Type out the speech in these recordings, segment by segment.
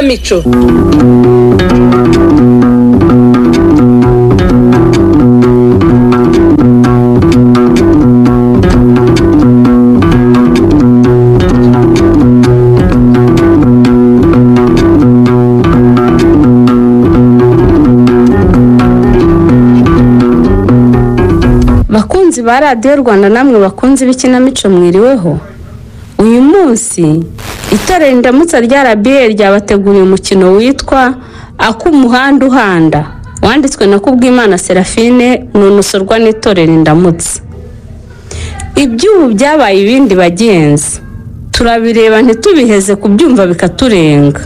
Ikinamico. Bakunzi ba Radiyo Rwanda, namwe bakunzi b'ikinamico, mwiriweho. Uyu munsi itorero Indamutsa rya RBA ryabateguriye umukino witwa Ak'umuhanda uhanda, wanditswe na Kubwimana Seraphine, nunusorwa n'itorero Indamutsa. Iby'ubu byabaye ibindi bagenzi, turabireba ntitubiheze kubyumva bikaturenga.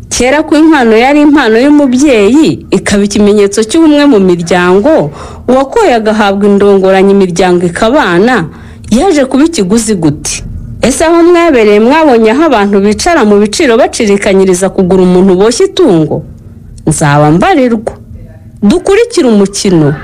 Kera ko inkwano yari impano y'umubyeyi, ikaba ikimenyetso cy'ubumwe mu miryango, uwakoye agahabwa indongoranyo imiryango ikabana, yaje kuba ikiguzi gute? Ese aho mwabereye mwabonye aho abantu bicara mu biciro bacirikanyiriza kugura umuntu boshye itungo? Nzaba mbarirwa. Dukurikire umukino.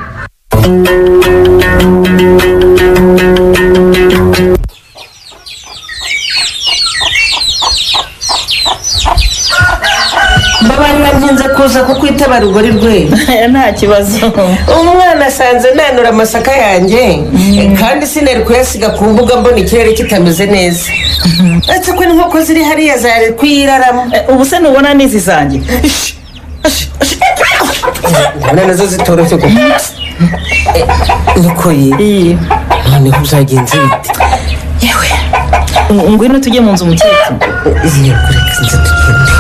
Mbabarira nkunze kuza kukwitaba rugori rwe. Nta kibazo. Umwana asanze nanura amasaka yanjye, kandi sinari kuyasiga ku mbuga mbona ikirere kitameze neza. Uretse ko n'inkoko ziri hariya zari kuyiraramo. Ubu se ntubona n'izi zanjye? Ndabona nazo zitoroshye koko. Niko ye, noneho byagenze bite? Yewe, ngwino tujye mu nzu mukecuru. Yego, reka nze tugende.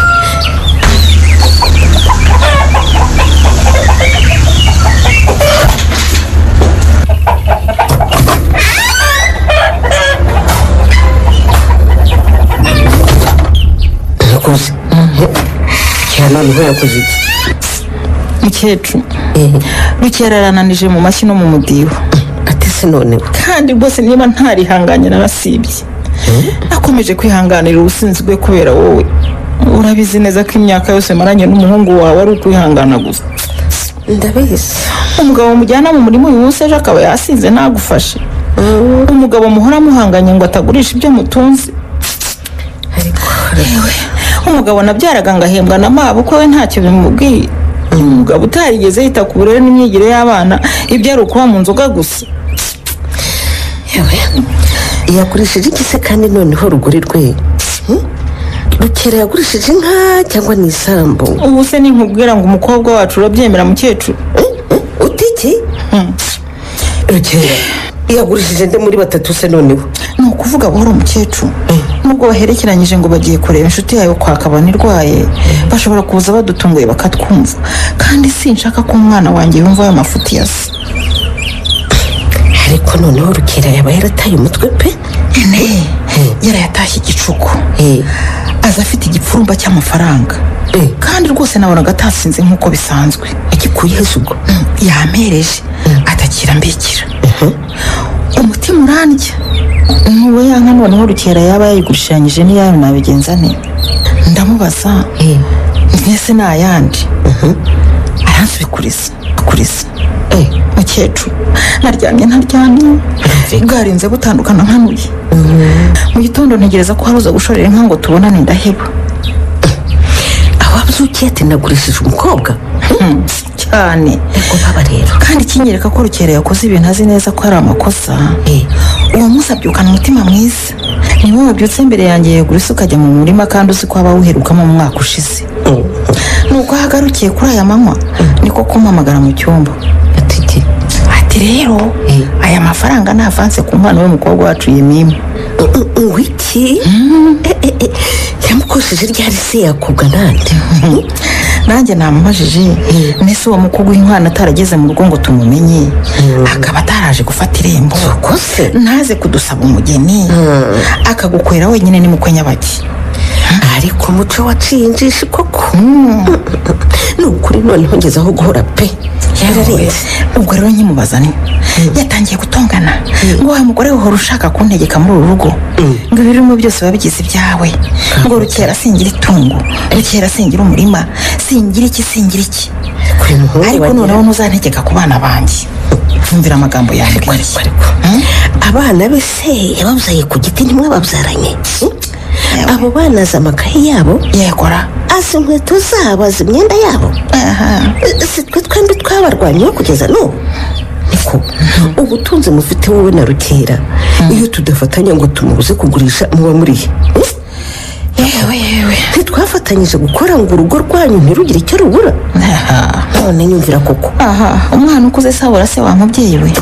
Yakoze cyane, noneho yakoze iki? Mukecuru, Rukera arananije mu mashyi no mu mudiho. Ati se noneho? Kandi rwose niba ntarihanganye narasibye. Nakomeje kwihanganira ubusinzi bwe kubera wowe. Urabizi neza ko imyaka yose maranye n'umuhungu wawe ari ukwihangana gusa. Ndabizi. Umugabo mujyana mu murima uyu munsi ejo akaba yasinze ntagufashe. Umugabo muhora muhanganye ngo atagurisha ibyo mutunze. Ariko yewe, umugabo nabyaraga ngahembwa na mabukwe we ntacyo bimubwiye. Umugabo utarigeze yita ku burere n'imyigire y'abana, ibyo ari ukuba mu nzoga gusa. Yewe, yagurishije iki se kandi noneho rugori rwe? Rukera yagurishije inka cyangwa ni isambu? Ubu se ninkubwira ngo umukobwa wacu urabyemera mukecuru? Utiki? Rukera yagurishije nde muri batatu se noneho? Ni ukuvuga buhoro mukecuru. Nubwo baherekeranyije ngo bagiye kureba inshuti yawe kwa Kabani irwaye, bashobora kuza badutunguye bakatwumva. Kandi sinshaka ko umwana wanjye yumva ayo mafuti ya se. Ariko noneho Rukera yaba yarataye umutwe pe. Ene, yarayatashye igicuku. Aza afite igipfurumba cy'amafaranga. Kandi rwose nabonaga atasinze nk'uko bisanzwe. Agikuye he ubwo? Yampereje atakira mbikira. Umutima urandya. Ntuwe ya nka noneho Rukera yaba yayigurishanyije n'iyayo nabigenza nte? Ndamubaza mbese ni ayandi? Aransubikuriza akuriza. Mukecuru, naryamye ntaryamye, bwarinze butandukana nkanuye. Mu gitondo ntegereza ko haruza gushorera inka ngo tubonane, ndaheba. Aho abyukiye ati nagurishije umukobwa? Cyane. Ego baba rero. Kandi kinyereka ko Rukera yakoze ibintu azi neza ko ari amakosa. Uwo munsi abyukana umutima mwiza. Niwe wabyutse mbere yanjye yegura isuka ajya mu murima, kandi uzi ko abawuherukamo mu mwaka ushize. Nuko aho agarukiye kuri aya manywa niko kumpamagara mu cyumba. Ati rero aya mafaranga ni avanse ku mpano y'umukobwa wacu Yemima. Ngwiki? Yamukoresheje ryari se yakobwa nande? Nanjye namubajije nese uwo mukobwa w'inkwano atarageze mu rugo ngo tumumenye, akaba ataraje gufata irembo, ntaze kudusaba umugeni, akagukwera wenyine ni mukwe nyabaki. Ariko umuco waciye injishi koko. Ni ukuri noneho ngeze aho guhora pe. Yararenze. Ubwo rero nkimubaza ni yatangiye gutongana ngo wa mugore uhora ushaka kuntegeka muri uru rugo, ngo ibirimo byose biba bigize ibyawe, ngo Rukera singira itungo, Rukera singira umurima, singira iki singira iki. Ariko noneho ntuzantegeka ku bana banjye. Mvira amagambo yanjye. Ariko abana be se yababyaye ku giti ntimwababyaranye? Abo bana azi amakayi yabo, yegora, azi inkweto zabo, azi imyenda yabo. Si twe twembi twabarwanyeho kugeza n'ubu? Niko ubutunzi mufite wowe na Rukera, iyo tudafatanya ngo tumubuze kugurisha muba murihe? Yewe yewe, ntitwafatanyije gukora ngo urugo rwanyu ntirugire icyo rubura? None nyumvira koko. Aha, umwana ukuze sabura se wa mubyeyi we.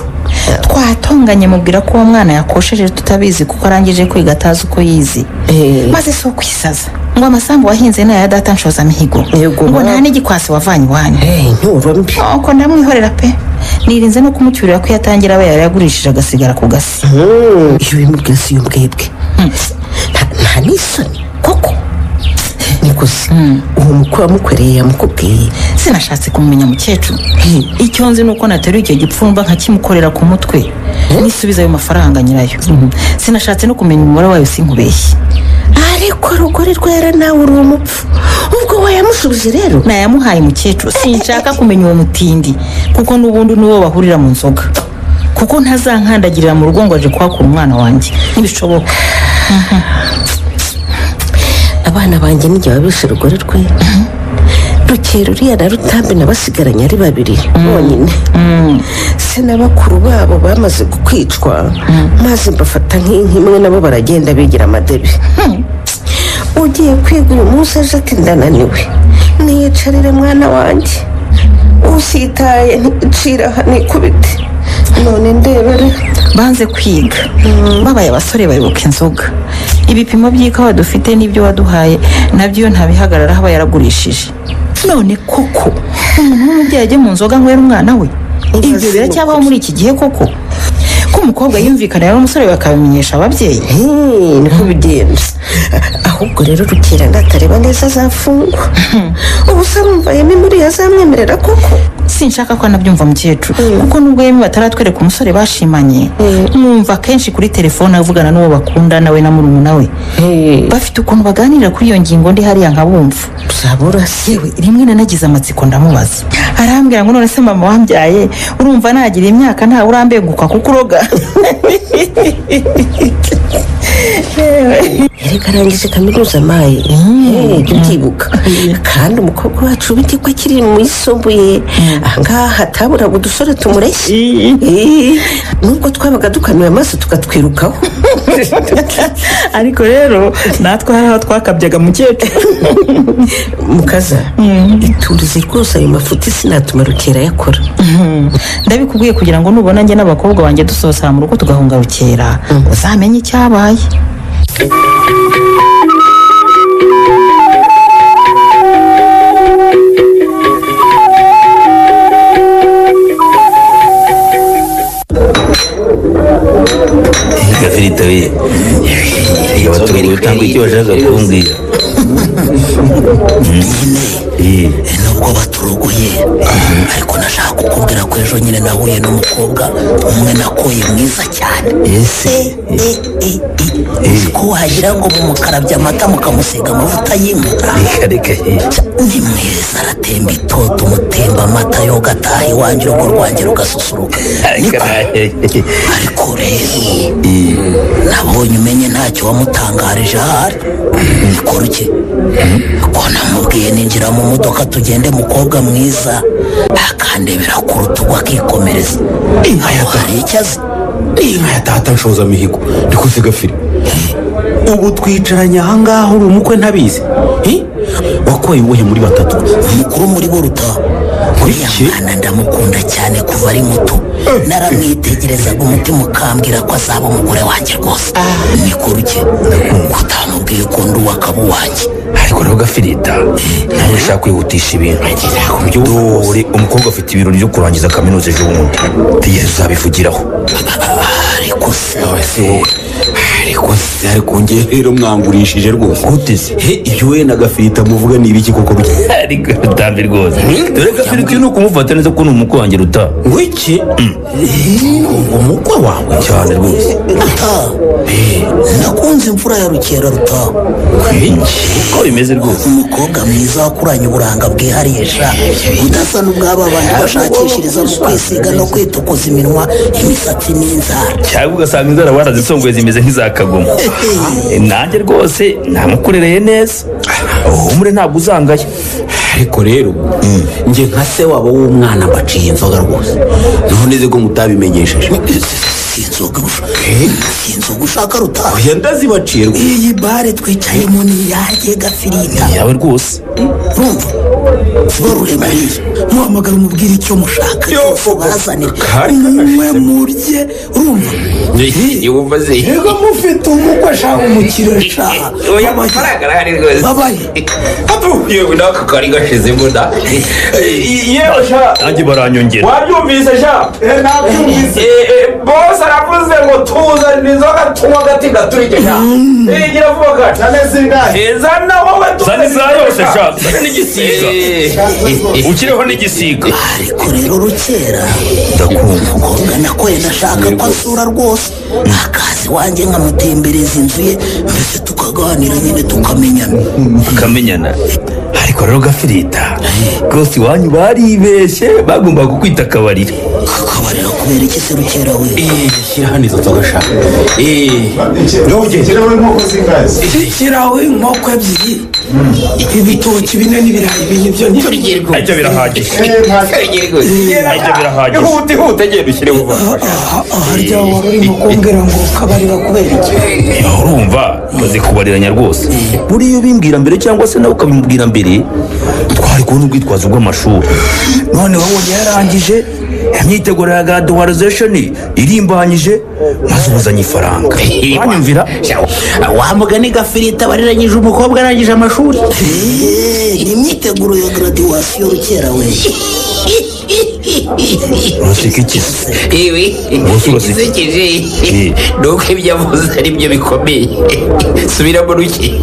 Twatonganye mubwira ko uwo mwana yakosheje tutabizi, kuko arangije kwiga atazi uko yize. Maze si ukwisaza ngo amasambu wahinze ni aya data nshoza mihigo, ngo nta n'igikwasi wavanye iwanyu. Ntura mbi. Nuko ndamwihorera pe, nirinze no kumucyurira ko yatangira aba yarayagurishije agasigara ku gasi. Iyo bimubwira si iyo mbwebwe, nta n'isoni koko. Niko se uwo mukwe wamukwereye yamukubwiye? Sinashatse kumumenya mukecuru. Icyo nzi ni uko nateruye icyo gipfumba nkakimukorera ku mutwe, nisubiza ayo mafaranga nyirayo. Sinashatse no kumenya umubare wayo, sinkubeshye. Ariko rugori rwera nawe uri umupfu, ubwo wayamushubije rero? Nayamuhaye mukecuru, sinshaka kumenya uwo mutindi, kuko n'ubundi n'uwo bahurira mu nzoga, kuko ntazankandagirira mu rugo ngo aje kuhakura umwana wanjye, ntibishoboka. Abana banjye n'igihe babishe rugori rwe Rukera uriya na Rutambi nabasigaranye ari babiri bonyine. Se na bakuru babo bamaze kwicwa, maze mbafata nk'inkimwe, nabo baragenda bigira amadebe. Ugiye kwiga uyu munsi aje ati ndananiwe, niyicarire mwana wanjye, usitaye nticira aha nikubite. None ndebere banze kwiga, babaye abasore bayoboka inzoga. Ibipimo by'ikawa dufite n'ibyo waduhaye nabyo ntabihagararaho aba yaragurishije. None koko umuntu w'umubyeyi ajya mu nzoga nywera umwana we? Ibyo biracyabaho muri iki gihe koko, ko umukobwa yumvikana rero umusore bakabimenyesha ababyeyi? Niko bigenda. Ahubwo rero Rukera natareba neza azafungwa. Ubu se arumva Yemi muri yazamwemerera koko? Sinshaka ko anabyumva mukecuru, kuko nubwo Yemi bataratwereka umusore bashimanye, mwumva kenshi kuri telefone avugana n'uwo bakunda nawe na murumuna we. Bafite ukuntu baganira kuri iyo ngingo, ndi hariya nkabumva. Uzabura se. Yewe rimwe nanagize amatsiko ndamubaza, arambwira ngo none se mama wambyaye urumva nagira imyaka ntawe urambenguka kuko uroga. Erega arangije kaminuza maye, jya ubyibuka. Kandi umukobwa wacu bite ko akiri mu yisumbuye, ahangaha hataburaga udusore tumureshya, nubwo twabaga dukanuye amaso tukatwirukaho. Ariko rero natwe hari aho twakabyaga mukecuru. Mukaza, iturize rwose ayo mafuti sinatuma Rukera yakora. Ndabikubwiye kugira ngo nubona njye n'abakobwa banjye dusohokera mu rugo tugahunga Rukera, uzamenye icyabaye. Gafirita we, abaturage utanga icyo bashaka kumbwira. Nyine nubwo baturogoye, ariko nashaka kukubwira ko ejo nyine nahuye n'umukobwa umwe nakoye mwiza cyane. Ese ko wagira ngo mumukarabya amata mukamusiga amavuta y'inka. Reka reka, Ni mwiza, aratemba itoto, umutemba amata yoga, ataha iwanjye urugo rwanjye rugasusuruka. Ariko rero nabonye umenye ntacyo wamutangarije ahari. Nikora iki ko namubwiye ninjira mu modoka tugende mukobwa mwiza, akandebera ku rutugu akikomereza. Aho hari icyo azi? Inka ya data nshoza mihigo, ndikuze Gafiri. Ubu twicaranye ahangaha uri umukwe ntabizi. Wakoye uwuhe muri batatu? Umukuru muri bo Ruta. Uriya mwana ndamukunda cyane kuva ari muto, naramwitegerezaga umutima ukambwira ko azaba umugore wanjye rwose. Nikora iki utamubwiye ko ndi uwakaba uwanjye? Ariko rero Gafirita, nawe ushaka kwihutisha ibintu. Dore umukobwa afite ibirori byo kurangiza kaminuza ejo bundi, tegereza uzabivugiraho. Ariko se Ariko se, ariko njye rero mwangurishije rwose. Guteze Ibyo we na Gafirita muvuga ni ibiki koko? Ariko Rutambi rwose, dore Gafirita ni ukumufata neza ko ni umukwe wanjye Ruta. Wiki umukwe wawe cyane rwose. Ruta, nakunze imfura ya Rukera Ruta. Uko bimeze rwose. Umukobwa mwiza wakuranye uburanga bwihariye sha, udasa n'ubw'aba bandi bashakishiriza mu kwisiga no kwitukuza iminwa, imisatsi n'inzara. Cyangwa ugasanga inzara barazisongoye zimeze nk'iza Kagoma, nanjye rwose namukorereye neza, uhumure ntabwo uzangaye. Ariko rero njye nka se wabo w'umwana mbaciye inzoga rwose, none ze ko mutabimenyesheje. Inzoga ushaka Rutaha? Oya, ndazibaciye rwose. Iyi bare twicayemo ni iyanjye Gafirita. Yawe rwose. Urumva sibaruremariye, muhamagara umubwire icyo mushaka cyose bazanire, munywe murye, urumva? Yumva se Yego, mufite umukwe ashaka umukire sha. Oya, amafaranga arahari rwose. Babaye. Yewe, n'aka kari gashizemo da. Yewe sha. Nanjye baranyongera. Wabyumvise sha? Nabyumvise. Bose aravuze ngo tuzanire inzoga tunywa agati gaturike sha. Gira vuba kacu. Zane zingahe? Zana wowe. Zana iza yose sha, zana n'igisiga, ukireho n'igisiga. Ariko rero Rukera, Ndakumva. Umukobwa nakoye ndashaka ko asura rwose, akazi wanjye nkamutembereza inzu ye, mbese tukaganira nyine tukamenyana. Akamenyana. Ariko rero Gafirita, rwose iwanyu baribeshye, bagomba kukwita Akabarira. Akabarira kubera iki se Rukera we? Shyira hano izo nzoga sha. Shyiraho inkoko zingahe? Shyiraho inkoko ebyiri, ibitoki bine n'ibirayi bine, ibyo Turye rwose. Ibyo birahagije. Ibyo birahagije. Ihute ihute, genda ushyire vuba. Harya wari urimo kumbwira ngo kabarira kubera iki? Urumva maze kubariranya rwose, buriya ubimbwira mbere cyangwa se nawe ukabimubwira mbere, twari kubona ubwitwazo bw'amashuri. None wabonye yarangije imyiteguro ya graduation irimbanyije, maze ubuzanye ifaranga, wanyumvira? Wa mugani Gafirita, bariranyije umukobwa arangije amashuri. Ni imyiteguro ya graduation Rukera we. Uraseka iki se? Ibi Umunsi uraseka. igisekeje ni uko ibyo avuze ari byo bikomeye. Subiramo Ruke.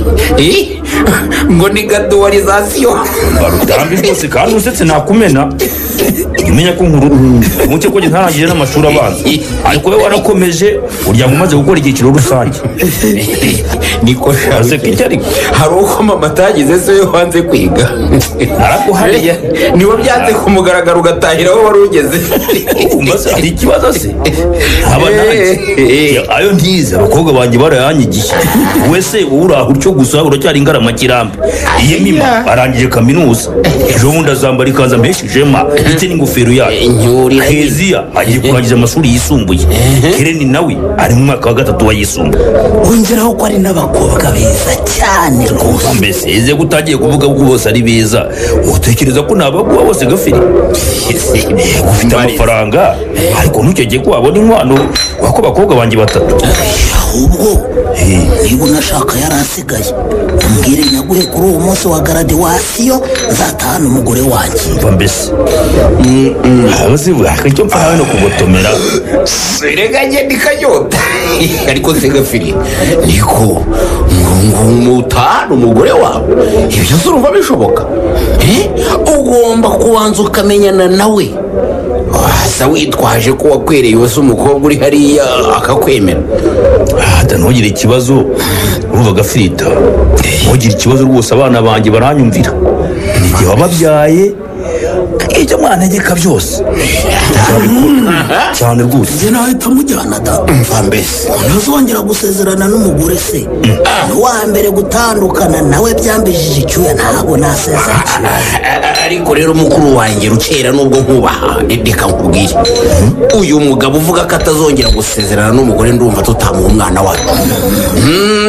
Ngo ni gradualization. Barutambi rwose, kandi usetse nakumena. Jya umenya ko nkuru muke ko njye ntarangije n'amashuri abanza, ariko wowe warakomeje uryama umaze gukora icyiciro rusange. Niko sha. Uraseka iki ariko? Hari uko mama atagize se we wanze kwiga. Naraguhariye. Niba byanze ku mugaragaro ugatahira aho wari ugeze. Urumva se hari ikibazo se haba nanjye ayo ntize, abakobwa banjye barayanyigiye. Wowe se wowe uraho utyo gusa, uracyari ingaramakirambi. Iyi mima arangije kaminuza ejo bundi, azambara ikanzu ambesha ishema ndetse n'ingofero yayo. Nyurira. Keziya agiye kurangiza amashuri yisumbuye, Kereni nawe ari mu mwaka wa gatatu wayisumbuye. Wongeraho ko ari n'abakobwa beza cyane rwose. Mbese eze ko utangiye kuvuga ko bose ari beza, utekereza ko nabaguha bose Gafiri? Yego ufite amafaranga, ariko ntukeke ko wabona inkwano wako bakobwa banjye batatu. Ahubwo niba unashaka yari asigaye, umbwire nyaguhe kuri uwo munsi wa graduation, nzatahana umugore wanjye. Mva mbese, abazivuga icyo mpfa nawe no kugotomera. Reka ngende ikanyota. Ariko se Gafiri, niko ngo mutahane umugore wawe, ibyo se urumva bishoboka? Ugomba kubanza ukamenyana nawe, wasa witwaje ko wakwereye wese umukobwa uri hariya akakwemera. Hata ntugire ikibazo, urumva Gafirita, ntugire ikibazo rwose, abana banjye baranyumvira. Ni igihe wababyaye, ibyo mwantegeka byose nzabikora cyane rwose. Njye nahita mujyana da. Mva mbese. Ntazongera gusezerana n'umugore se n'uwa mbere gutandukana nawe byambijije icyuya, ntabwo nasezerana. Ariko rero mukuru wanjye Rukera, nubwo nkubaha, reka nkubwire, uyu mugabo uvuga ko atazongera gusezerana n'umugore, ndumva tutamuha umwana wacu.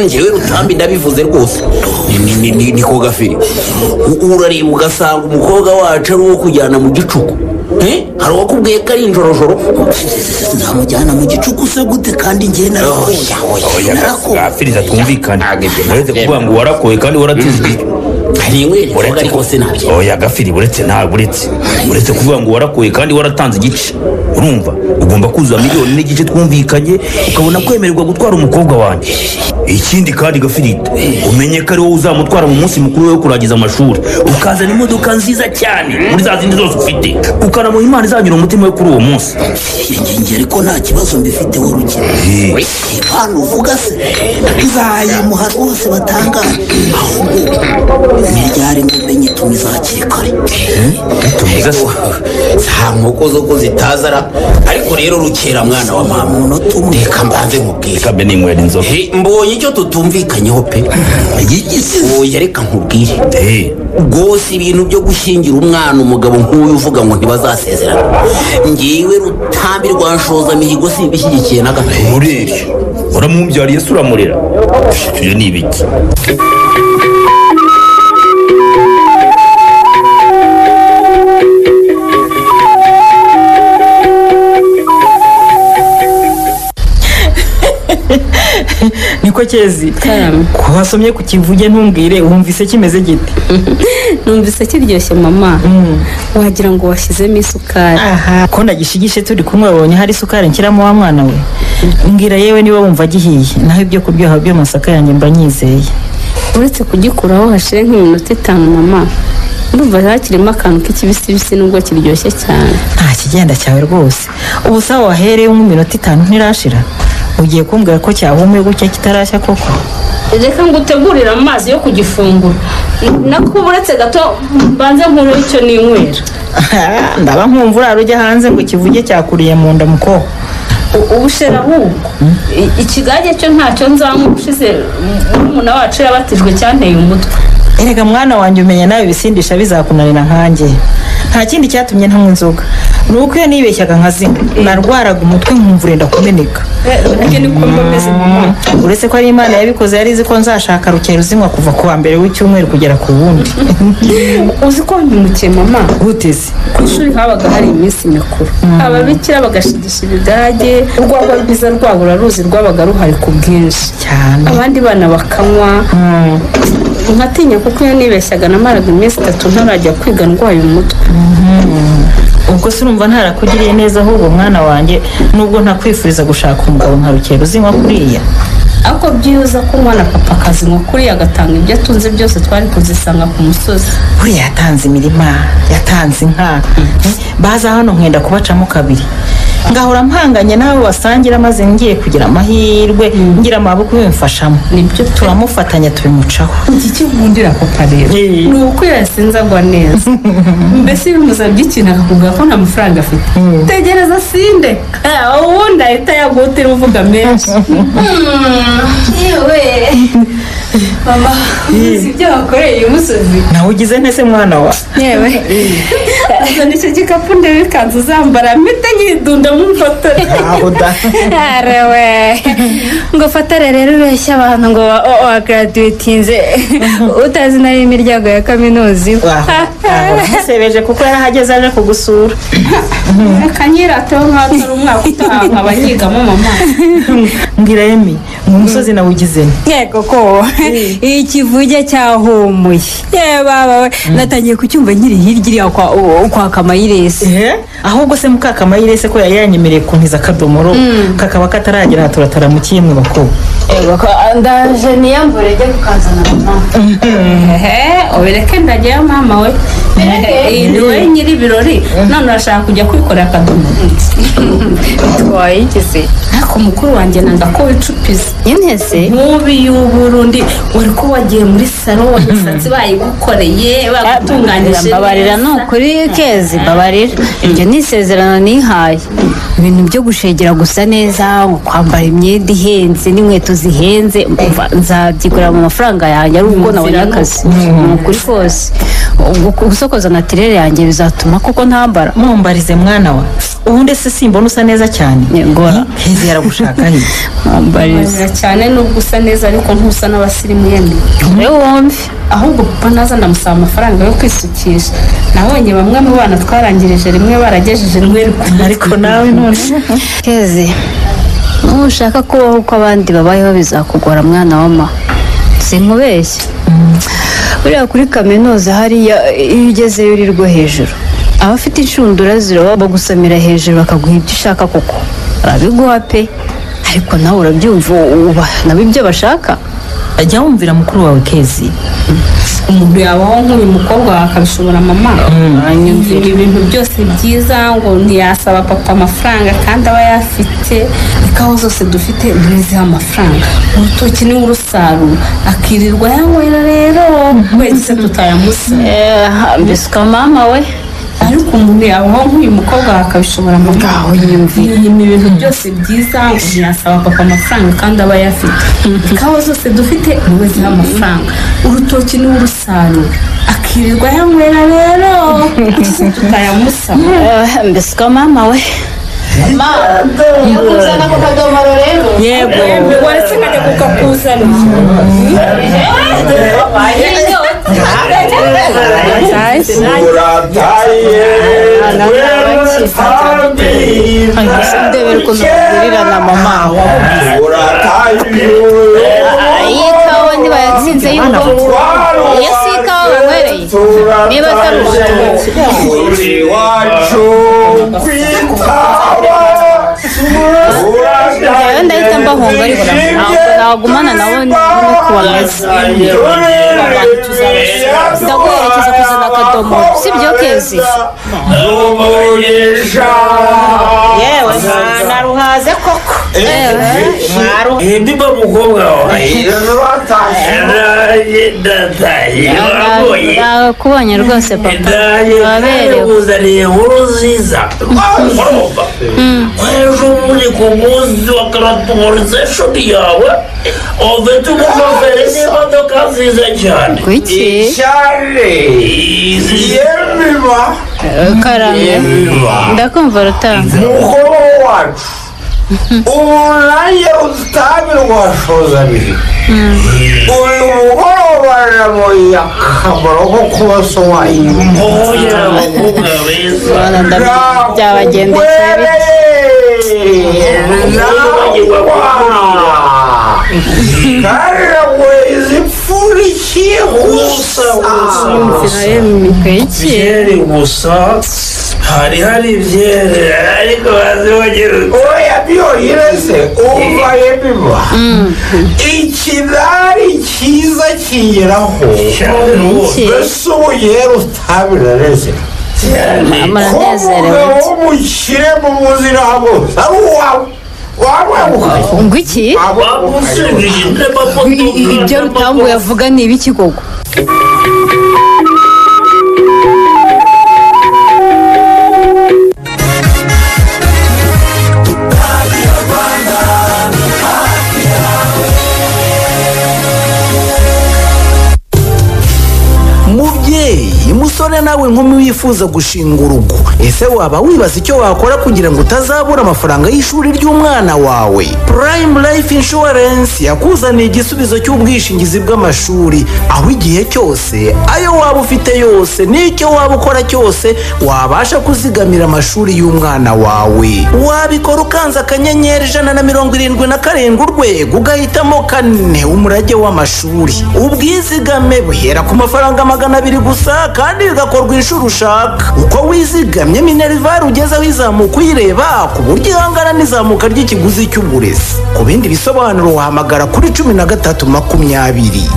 Njyewe Rutambi ndabivuze rwose. Niko Gafiri, urareba ugasanga umukobwa wacu ari uwo kujyana mu gicuku. Hari uwakubwiye ko ari injorojoro? Nzamujyana mu gicuku se gute kandi njye narakoye? Narakoye. Gafirita, twumvikane. Ntabwo ibyo Uretse kuvuga ngo warakoye kandi waratizwe. Hari inywera inzoga ariko sinabyo. Oya Gafiri, uretse ntabwo uretse kuvuga ngo warakoye kandi waratanze igice, urumva ugomba kuzuza 1.5 miliyoni twumvikanye, ukabona kwemererwa gutwara umukobwa wanjye. Ikindi kandi Gafirita, umenye ko ari wowe uzamutwara mu munsi mukuru we wo kurangiza amashuri, ukazana imodoka nziza cyane muri za zindi zose ufite, ukanamuha impano izanyura umutima we kuri uwo munsi. Njye ariko nta kibazo mbifiteho Rukira. Impano uvuga se nzayimuha rwose batangare. Ahubwo ni ryari ngo umenye? Dutumiza hakiri kare. Dutumiza se? Za nkoko zo ko zitazara. Ariko rero Rukera mwana wa mama, reka mbanze nkubwire. Reka mbe ninywera inzoga. Mbonye icyo tutumvikanyeho pe. Oya reka nkubwire. Rwose ibintu byo gushyingira umwana umugabo nk'uyu uvuga ngo ntibazasezerana, ngiwe Rutambi rwa Nshozamihigo simbishyigikiye na gato. Murere uramwumbyariye se uramurera? Ibyo ni ibiki? Niko Kezi, ko wasomye ku kivuge ntumbwire, wumvise kimeze gite? Numvise kiryoshye mama, wagira ngo washyizemo isukari. Aha, ko ndagishigishe turi kumwe wabonye hari isukari nshyiramo wa mwana we. Mbwira yewe niba wumva gihiye, naho ibyo kuryoha by'amasaka yanjye mba nyizeye. Uretse kugikuraho hashire nk'iminota 5 mama, ndumva hakirimo akantu k'ikibisibisi nubwo kiryoshye cyane. Nta kigenda cyawe rwose, ubu sawa wahereye mu minota 5 ntirashira. Ugiye kumbwira ko cyahumuye gutya kitarashya koko? Reka ngutegurire amazi yo kugifungura, nako uretse gato mbanze nkuru icyo ninywera. Ndaba nkumva urara ujya hanze ngo kivuge cyakuriye mu nda muko. Ubushera ahubwo ikigage cyo ntacyo nzanywa, ushize murumuna wacu yabatijwe cyanteye umutwe. Erega mwana wanjye umenya nawe ibisindisha bizakunanira nkanjye. Nta kindi cyatumye ntanywa inzoga nuko iyo nibeshyaga nkazinywa narwaraga umutwe nkumva urenda kumeneka. Uretse ko ari Imana yabikoze, yari izi ko nzashaka Rukera uzinywa kuva ku wa mbere w'icyumweru kugera ku wundi. Uzi ko mbimukiye mama? Guteze ku ishuri habaga hari iminsi mikuru, ababikira bagashigisha ibigage, urwagwa rwiza rwabo uraruzi rwabaga ruhari ku bwinshi cyane, abandi bana bakanywa. Nkatinya kuko iyo nibeshyaga namaraga iminsi 3 ntarajya kwiga ndwaye umutwe. Ubwo se urumva ntarakugiriye neza ahubwo mwana wanjye, nubwo ntakwifuriza gushaka umugabo nka Rukera uzinywa kuriya. Ariko byiza ko umwana papa akazinywa kuriya agatanga ibyo atunze byose, twari kuzisanga ku musozi. Buriya yatanze imirima, yatanze inka, baza hano nkenda kubacamo kabiri, ngahora mpanganye n'abo basangira, maze ngiye kugira amahirwe ngira amaboko bimfashamo. Nibyo turamufatanya tubimucaho. Iki kigundira papa rero ni uko yasinze agwa neza. Mbese bimusabye ikintu akakubwira ko nta mafaranga afite, tegereza sinde, ubundi ahita yagutira uvuga menshi. Yewe mama, uzi ibyo wakoreye uyu musozi? Nawe ugize ntese mwana wa. Yewe azana icyo gikapu ndebe ikanzu uzambara mpite nyidunda mu mfotore. Arewe ngo fatare rero ubeshya abantu ngo wagaraduwetinze utazi nayo imiryango ya kaminuza iwe. Musebeje kuko yarahageze aje kugusura. Akanyirateho nk'atari umwaka utaha nkaba nyigamo mama. Mbwira Emi, ngo umusozi nawe ugize nte? Yego ko ikivuge cyahumuye. Yewe baba we, natangiye kucyumva nkiri hirya iriya kwa Kamayirese. Ahubwo se muka Kamayirese ko yari yanyemereye kuntiza akadomoro kakaba kataragera turataramukiye mwe bakobwa. Yego ko ndaje niyambure njye kukazana mama. Ubireke ndajyayo mama we. Ni wowe nyiri ibirori none urashaka kujya kwikorera akadomoro. Twayigize. Ariko mukuru wanjye nanga ko wicupiza. Nyine se nkubi y'uburundi wari ko wagiye muri salo imisatsi bayigukoreye bagutunganyije. Mbabarira ni ukuri Kezi, mbabarira. Iryo ni isezerano nihaye. Ibintu byo gushegera gusa neza, kwambara imyenda ihenze n'inkweto zihenze, nzabyigurira mu mafaranga yanjye ari uko nabonye akazi. Ni ukuri kose. Gusokoza natirere yanjye bizatuma koko ntambara. Mumbarize mwana wa, ubundi se simbona usa neza cyane? Kezi yaragushaka he? Mumbarize cyane nubwo usa neza ariko ntusa n'abasirimu yemwe. Wowe wumve. Ahubwo papa naza ndamusaba amafaranga yo kwisukisha. Nabonye bamwe mu bana twarangirije rimwe baragejeje nweri ku mutwe. Ariko nawe none Kezi, nushaka kubaho uko abandi babayeho bizakugora mwana wa ma. Sinkubeshya. Buriya kuri kaminuza hariya iyo ugezeyo uri rwo hejuru, abafite inshundura ziroba bagusamira hejuru bakaguha ibyo ushaka koko barabiguha pe, ariko nawe urabyumva uba nabo ibyo bashaka. Jya wumvira mukuru wawe Kezi. Umuntu yabaho nk'uyu mukobwa akabishobora mama. Anyumvira ibintu byose byiza ngo ntiyasaba papa amafaranga kandi aba yafite. Ikawa zose dufite ntiziha amafaranga, urutoki niwe urusarura akirirwa yanywera rero wese tutayamusa. Mbisuka mama we. Ariko umuntu yabaho nk'uyu mukobwa akabishobora mama. Ngaho nyumvira. Ibintu byose byiza ngo ntiyasaba papa amafaranga kandi aba yafite. Ikawa zose dufite niwe ziha amafaranga, urutoki niwe urusarura akirirwa yanywera rero wese tutayamusa. Mbisuka mama we. Ma, iyo kuzana ako kadomoro rero. Yego, waretse nkajya kukakuzana. Ndebera ukuntu bagurirana mama. Iyi kawa ntibayatsinze y'ubwoko. Iyo si ikawa banywereye niba atari urutoki. Njyewe ndahita mbahunga ariko ntabwo nagumana nabo nuko bameze. Ndaguherekeza kuzana akadomoro sibyo Kezi? Yewe naruhaze koko. Ndiba mukobwa wawe Nakubonye rwose papa, waberewe. Kuzaniye inkuru nziza. Urumva ejo bundi ku munsi wa karatumorizeshoni yawe ufite umushoferi n'imodoka nziza cyane. Kuki? Karame ndakumva Rutanga. Mukuru wacu ubu nanjye Rutambi rwashoza-bihe uyu mugoroba namuye akamaro ko kuba so wanyu. Byabagendekeye bite? Kandi naguheza ipfundikiye gusa. Byeri gusa hari ibyeri ariko bazibagera. Oya byonyine se umva yebiba ikidari cyiza kigeraho mbese ubu yewe utabirareze ko umugabo w'umukire mu buzira bose ari uwawe. Ngo iki? Ibyo Rutambo yavuga ni ibiki koko? Mubyeyi musore nawe nkumi wifuza gushinga urugo, ese waba wibaza icyo wakora kugira ngo utazabura amafaranga y'ishuri ry'umwana wawe? Prime Life Insurance yakuzaniye igisubizo cy'ubwishingizi bw'amashuri, aho igihe cyose ayo waba ufite yose n'icyo waba ukora cyose wabasha kuzigamira amashuri y'umwana wawe. Wabikora ukanze akanyenyeri 177 urwego ugahitamo 4 umurage w'amashuri. Ubwizigame buhera ku mafaranga 200 gusa kandi bigakorwa inshuro ushaka. Uko wizigamye minerval ugezeho izamuka uyireba ku buryo ihangana n'izamuka ry'ikiguzi cy'uburezi. Ku bindi bisobanuro wahamagara kuri 1320.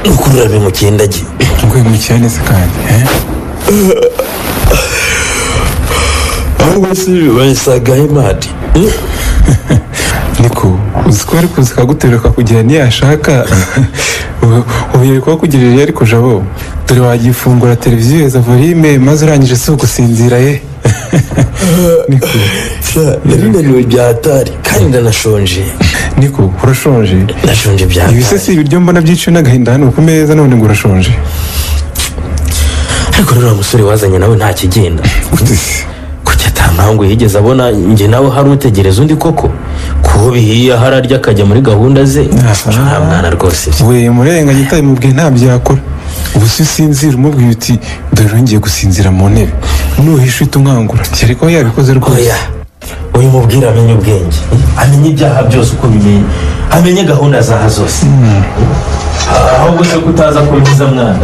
Ukurura bimukindagi. Ngo bimukira se kandi ahubwo si basaga imadi. Niko uzi ko ari kuza akagutereka kugira ntiyashaka ubu kuba kugirira ariko jabo dore wagifungura televiziyo heza volume maze urangije si ugusinzira ye. Niko narinaniwe bya hatari kandi ndanashonje. Niko urashonje? Ndashonje bya hatari. Ibise si ibiryo mbona byiciwe n'agahinda hano ku meza none ngo urashonje. Ariko rero musore wazanye nawe nta kigenda. Kuki atankangu yigeze abona njye nawe hari utegereza undi koko? Kuho bihiye hararya akajya muri gahunda ze. Nta mwana rwose. We murenganye utabimubwiye ntabyo yakora. Ubu si usinzira umubwiye uti dore ngiye gusinzira mu ntebe. Nuhisha uhita umwangura. Ariko yabikoze rwose. Uyu mubwira amenye ubwenge, amenye ibyaha byose uko bimenye, amenye gahunda zaha zose. Ahubwo se kutaza kumviza mwana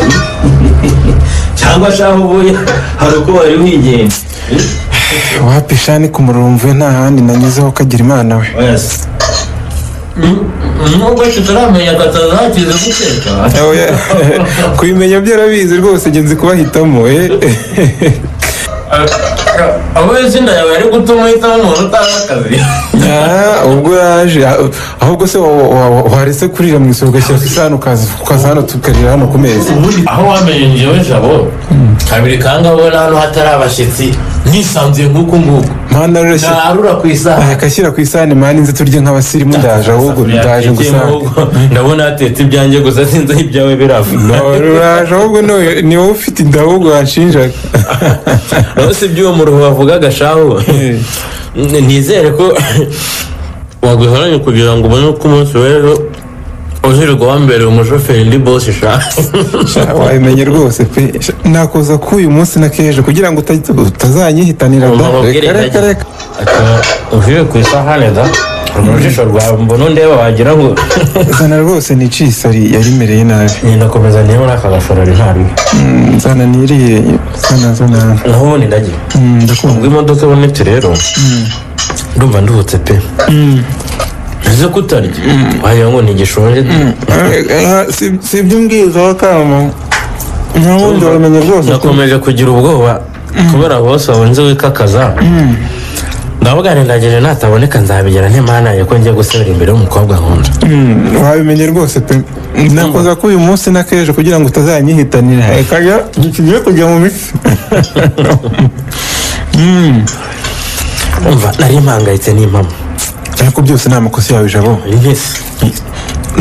cyangwa shaho ubuye hari uko wari wigenza. Wapi shani ku murumvuye nta handi nanyuzeho kagira Imana we. Nubwo tutaramenya katazakize guteka. Kubimenya byo arabizi rwose, ngenzi kubahitamo. Abo izina yawe ari gutuma uhitamo umuntu utazi akazi. Ubwo yaje ahubwo se warese kurira mu isoko ugashyira ku isahani ukaza hano tukarira hano ku meza. Aho wamenye njyewe Jabo kabiri kanga ubona hano hatari abashyitsi nisanzuye nk'uku nguku. Narura ku isahani. Akashyira ku isahani mani nze turye nk'abasirimu. Ndaje ahubwo ndaje gusa. Ndabona hatetse ibyanjye gusa sinzi aho ibyawe birava. Uraje ahubwo ni wowe ufite inda ahubwo wanshinjaga. Rwose iby'uwo muruho bavugaga shahu nizere ko waguhoranye kugira ngo ubone uko umunsi w'ejo uzirirwa wambereye umushoferi ndi bosi sha. Wabimenye rwose pe, nakoza ko uyu munsi na kejo kugira ngo utazanyihitanira da. Reka reka uvuye ku isahane da urujisho rwawe mbona ndeba wagira ngo zana rwose niciye isari yarimereye nabi. Ndakomeza niba uri aka gasorori ntariwe. Zana niriye zana zana. Naho ubundi ndagiye ubwo imodoka ibonetse rero ndumva nduhutse pe. Nze kutarya wagira ngo ntigishonje. Si ibyo umbwiza wa kama nta wundi wamenye rwose. Nakomeje kugira ubwoba kubera bose wabonze wikakaza. Ndavuga nti ndageje nataboneka nzabigera ntimanaye ko ngiye gusubira imbere y'umukobwa nkunda. Wabimenye rwose pe, nakoza ko uyu munsi na kejo kugira ngo utazanyihitanira. Reka ntikigiye kujya mu mitsi. Umva nari mpangayitse n'impamo. Ariko byose ni amakosa yawe Jabo.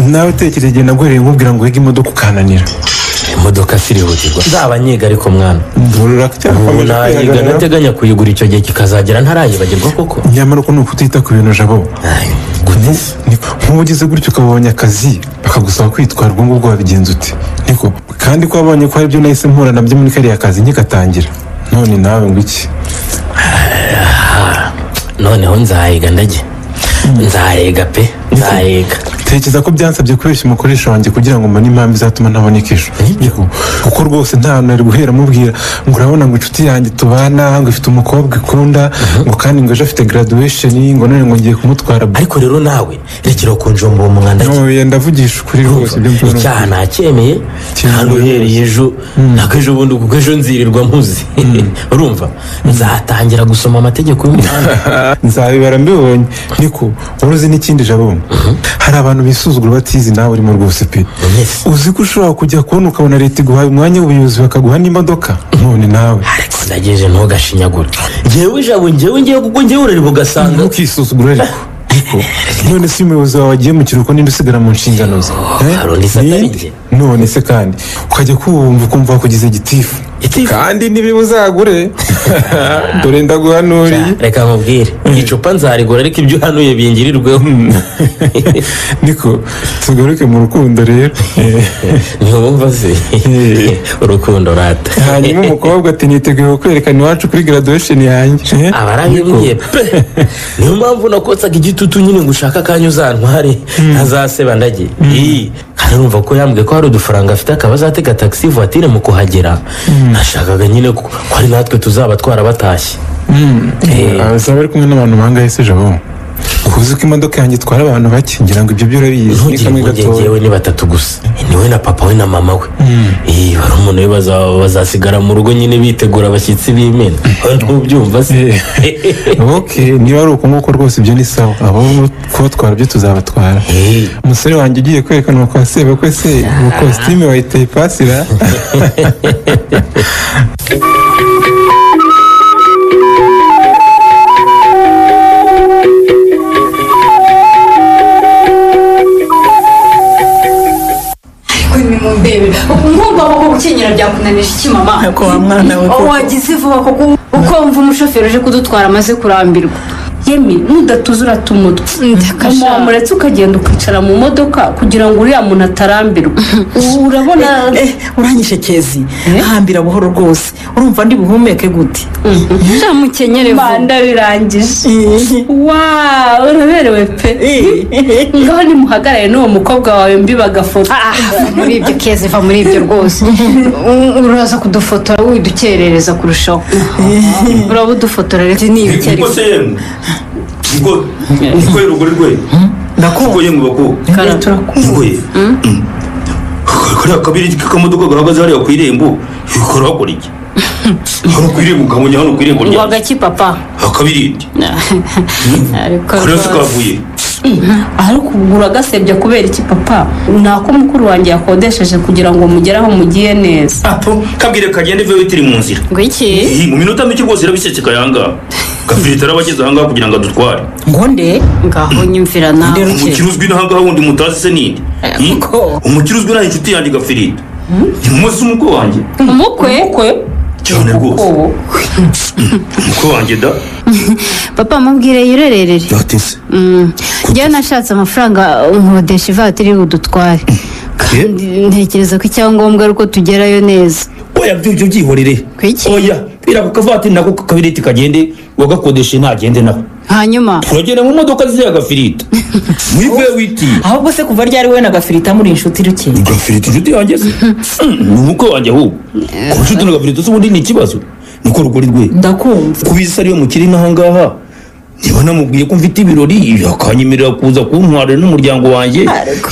Nawe utekereza igihe naguhereye nkubwira ngo wige imodoka ukananira. Imodoka sirihutirwa nzaba nyiga ariko mwana nayiga nateganya kuyigura icyo gihe kikazagera ntarayibagirwa koko. Nyamara uko ni ukutita ku bintu Jabo. Nk'ubu ugize gutyo ukabonye akazi bakagusaba kwitwara ubwo ngubwo wabigenza ute? Niko kandi ko wabonye ko hari ibyo nahise mpura nabyo muri kariya kazi nkikatangira none nawe ngo iki? Noneho nzayiga ndajye nzarega pe nzarega. Tekereza ko byansabye kubeshya umukoresha wanjye kugira ngo mbone impamvu izatuma ntaboneka ejo. Kuko rwose nta hantu nari guhera mubwira ngo urabona ngo inshuti yanjye tubana ngo ifite umukobwa ikunda ngo kandi ngo ejo afite graduation ngo none ngo ngiye kumutwara. Ariko rero nawe rekera kunjomba uwo mwanda. Ndavugisha ukuri rwose ibyo mvuga. Icyaha nacyemeye kandi uhereye ejo nako ejo bundi kuko ejo nzirirwa mpuzi. Urumva nzatangira gusoma amategeko y'umuhanda. Nzabibara mbibonye. Niko uruzi n'ikindi Jabo, hari abantu bisuzugura batizi nawe urimo rwose pe. Uzi ko ushobora kujya kubona ukabona leta iguhaye umwanya w'ubuyobozi bakaguha n'imodoka none nawe. Ariko ndageje ntugashinyagure. Njyewe Jabo njyewe ngiye kuko njyewe urareba ugasanga ntukisuzugure ariko. None se umuyobozi wawe agiye mu kiruhuko ninde usigara mu nshingano ze? None se kandi ukajya kumva ukumva wakugize gitifu kandi niba uzagure dore ndaguhanuriye. Reka nkubwire icupa nzarigura ariko ibyo uhanuye bingirirweho. Niko tugaruke mu rukundo rero. Ntiwumva se urukundo rata. Hanyuma umukobwa ati niteguye kwerekana iwacu kuri graduation yanjye. Abarabibwiye pe. Niyo mpamvu nakotsaga igitutu nyine ngo ushaka akanya uzantware ntazaseba ndagiye. Kandi urumva ko yambwiye ko hari udufaranga afite akaba azatega taxi voiture mu kuhagera. Nashakaga nyine ko ari natwe tuzaba twarabatashye. Azaba ari kumwe n'abantu bangahe se Jabo? Uzi ko imodoka yanjye itwara abantu bake ngira ngo ibyo byo urabizi. Ni kamwe gatoya. Njyewe ni batatu gusa. Niwe na papa we na mama we. Barumuna we bazasigara mu rugo nyine bitegura abashyitsi b'imena. Ntubyumva se? Okay, niba ari uko nguko rwose ibyo ni sawa. Abo kubatwara byo tuzabatwara. Umusore wanjye ugiye kwerekanwa kwa sebukwe se mu kositime wayiteye ipasira. Nkumva koko gukenyera byakunanije iki mama? Ko wa mwana we wagize vuba koko uko wumva umushoferi uje kudutwara amaze kurambirwa. Yemi nudatuza urata umutwe. Mama wamuretse ukagenda ukicara mu modoka kugira ngo uriya muntu atarambirwa. Urabona uranyishe Kezi, hambira buhoro rwose. Urumva ndi buhumeke gute? Mukenyere vuba. Ndabirangije. Wow, uraberewe pe. Ngaho nimuhagarare n'uwo mukobwa wawe mbi bagafoto. Muri ibyo Kezi, va muri ibyo rwose. Uraza kudufotora widukerereza kurushaho. Uraba udufotora rero ni ibiki ariko. Niko niko rugori rwe. Ndakumva yemwe bako. Turakumva. Kariya kabiri k'akamodoka gahagaze hariya ku irembo, karakora iki? Hano ku irembo kamunya hano ku irembo rya. Ngo agaki papa? Akabirindi. Ariko rwose kavuye. Ariko ubwo agasebya kubera iki papa? Nako mukuru wanjye yakodesheje kugira ngo mugere aho mugiye neza. Apo kabwire kagende vewe tiri mu nzira. Ngo iki? Mu minota mike rwose irabiseseka yanga. Gafirita arabageze ahangaha kugira ngo adutware. Ngo nde? Ngaho nyumvira nawe. Umukiri uzwi n'ahangaha wundi mutazi se ninde? Umukiri uzwi n'aho inshuti yanjye Gafirita. Ni umukwe wanjye. Umukwe? Cyane rwose. Umukwe wanjye da. Papa mubwire yirererere. Yatese. Njyewe nashatse amafaranga nkodesha ivatiri budutware. Kandi ntekereza ko icyangombwa ari uko tugerayo neza. Oya byo byihorere. Oya bira ku kavatiri nako kabiriti kagende wagakodeshe ntagende naho. Hanyuma turagenda mu modoka ziriya Gafirita. Muri V8. Ahubwo se kuva ryari we na Gafirita muri inshuti ruke? Gafirita inshuti yanjye se? Ni umukwe wanjye ahubwo. Kuba inshuti na Gafirita se ubundi ni ikibazo? Niko rugori rwe. Ndakumva. Kubisa ariyo mukiri n'ahangaha. Niba namubwiye ko mfite ibirori akanyemerera kuza kuntwara n'umuryango wanjye,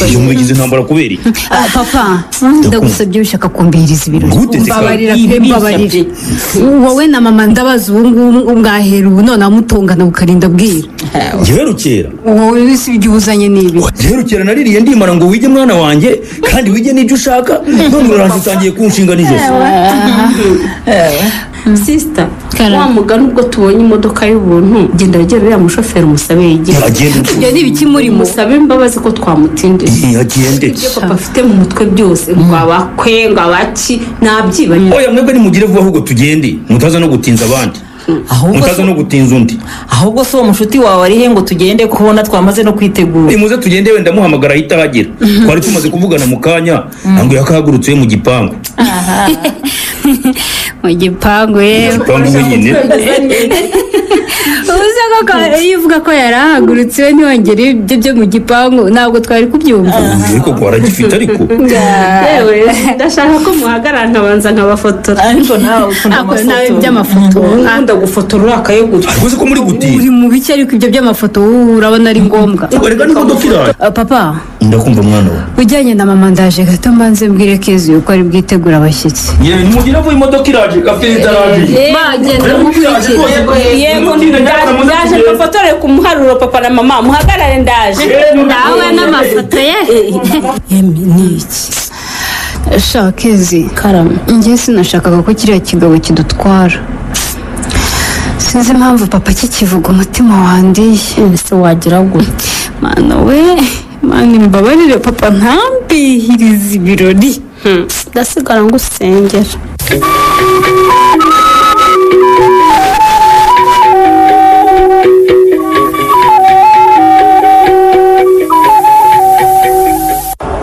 iyo mugize intambara kubera iki? Papa ndagusabye ushaka kumbihiriza ibirori. Mbabarira pe, mbabarire. Wowe na mama ndabaza ubu ngubu mwahera ubu none amutongana bukarinda bwira. Ngerukera. Wowe si ibyo ubuzanye n'ibi. Ngerukera naririye ndimara ngo wige mwana wanjye kandi wige n'ibyo ushaka none uranze utangiye kunshinga nijoro. Sister, wa mugani ubwo tubonye imodoka y'ubuntu genda wegere uriya mushoferi umusabe yigire. Ibyo ni ibiki murimo? Musabe imbabazi ko twamutindije. Agende. Ibyo papa afite mu mutwe byose ngo abakwe ngo abaki nabyibanye. Oya mwebwe nimugire vuba ahubwo tugende mutaza no gutinza abandi. Mutaza no gutinza undi. Ahubwo se uwo mushuti wawe ari he ngo tugende kubona twamaze no kwitegura? Nimuze tugende wenda muhamagara ahita ahagera. Twari tumaze kuvugana mu kanya ngo yakahagurutse mu gipangu. Mu gipangu yewe. Gipangu wenyine. Ubuze koko iyo uvuga ko yarahagurutse we ntiwongere ibyo byo mu gipangu ntabwo twari kubyumva. Ariko ko aragifite ariko. Yewe ndashaka ko muhagarara nkabanza nkabafotora. Ariko nawe ukunda amafoto. Nawe by'amafoto. Ukunda gufotora urakaye gutya. Ariko se ko muri gutinya. Uri mu biki ariko ibyo by'amafoto urabona ari ngombwa. Erega n'imodoka iraje. Papa. Ndakumva mwana we. Ujyanye na mama ndaje gato mbanze mbwire Kezi yuko ari bwitegura abashyitsi. Yewe nimugire vuba imodoka iraje Gafirita araje. Bagenda mukurikire. Yego ndaje mbafotorere ku muharuro papa na mama muhagarare ndaje. Nawe n'amafoto ye. Yemi ni iki? Sha Kezi. Karame. Njye sinashakaga ko kiriya kigabo kidutwara. Sinzi impamvu papa kikivuga umutima wandiye. Ese wagira gute? Mana we, Mana imbabarire papa ntambihirize ibirori. Ndasigara ngusengera.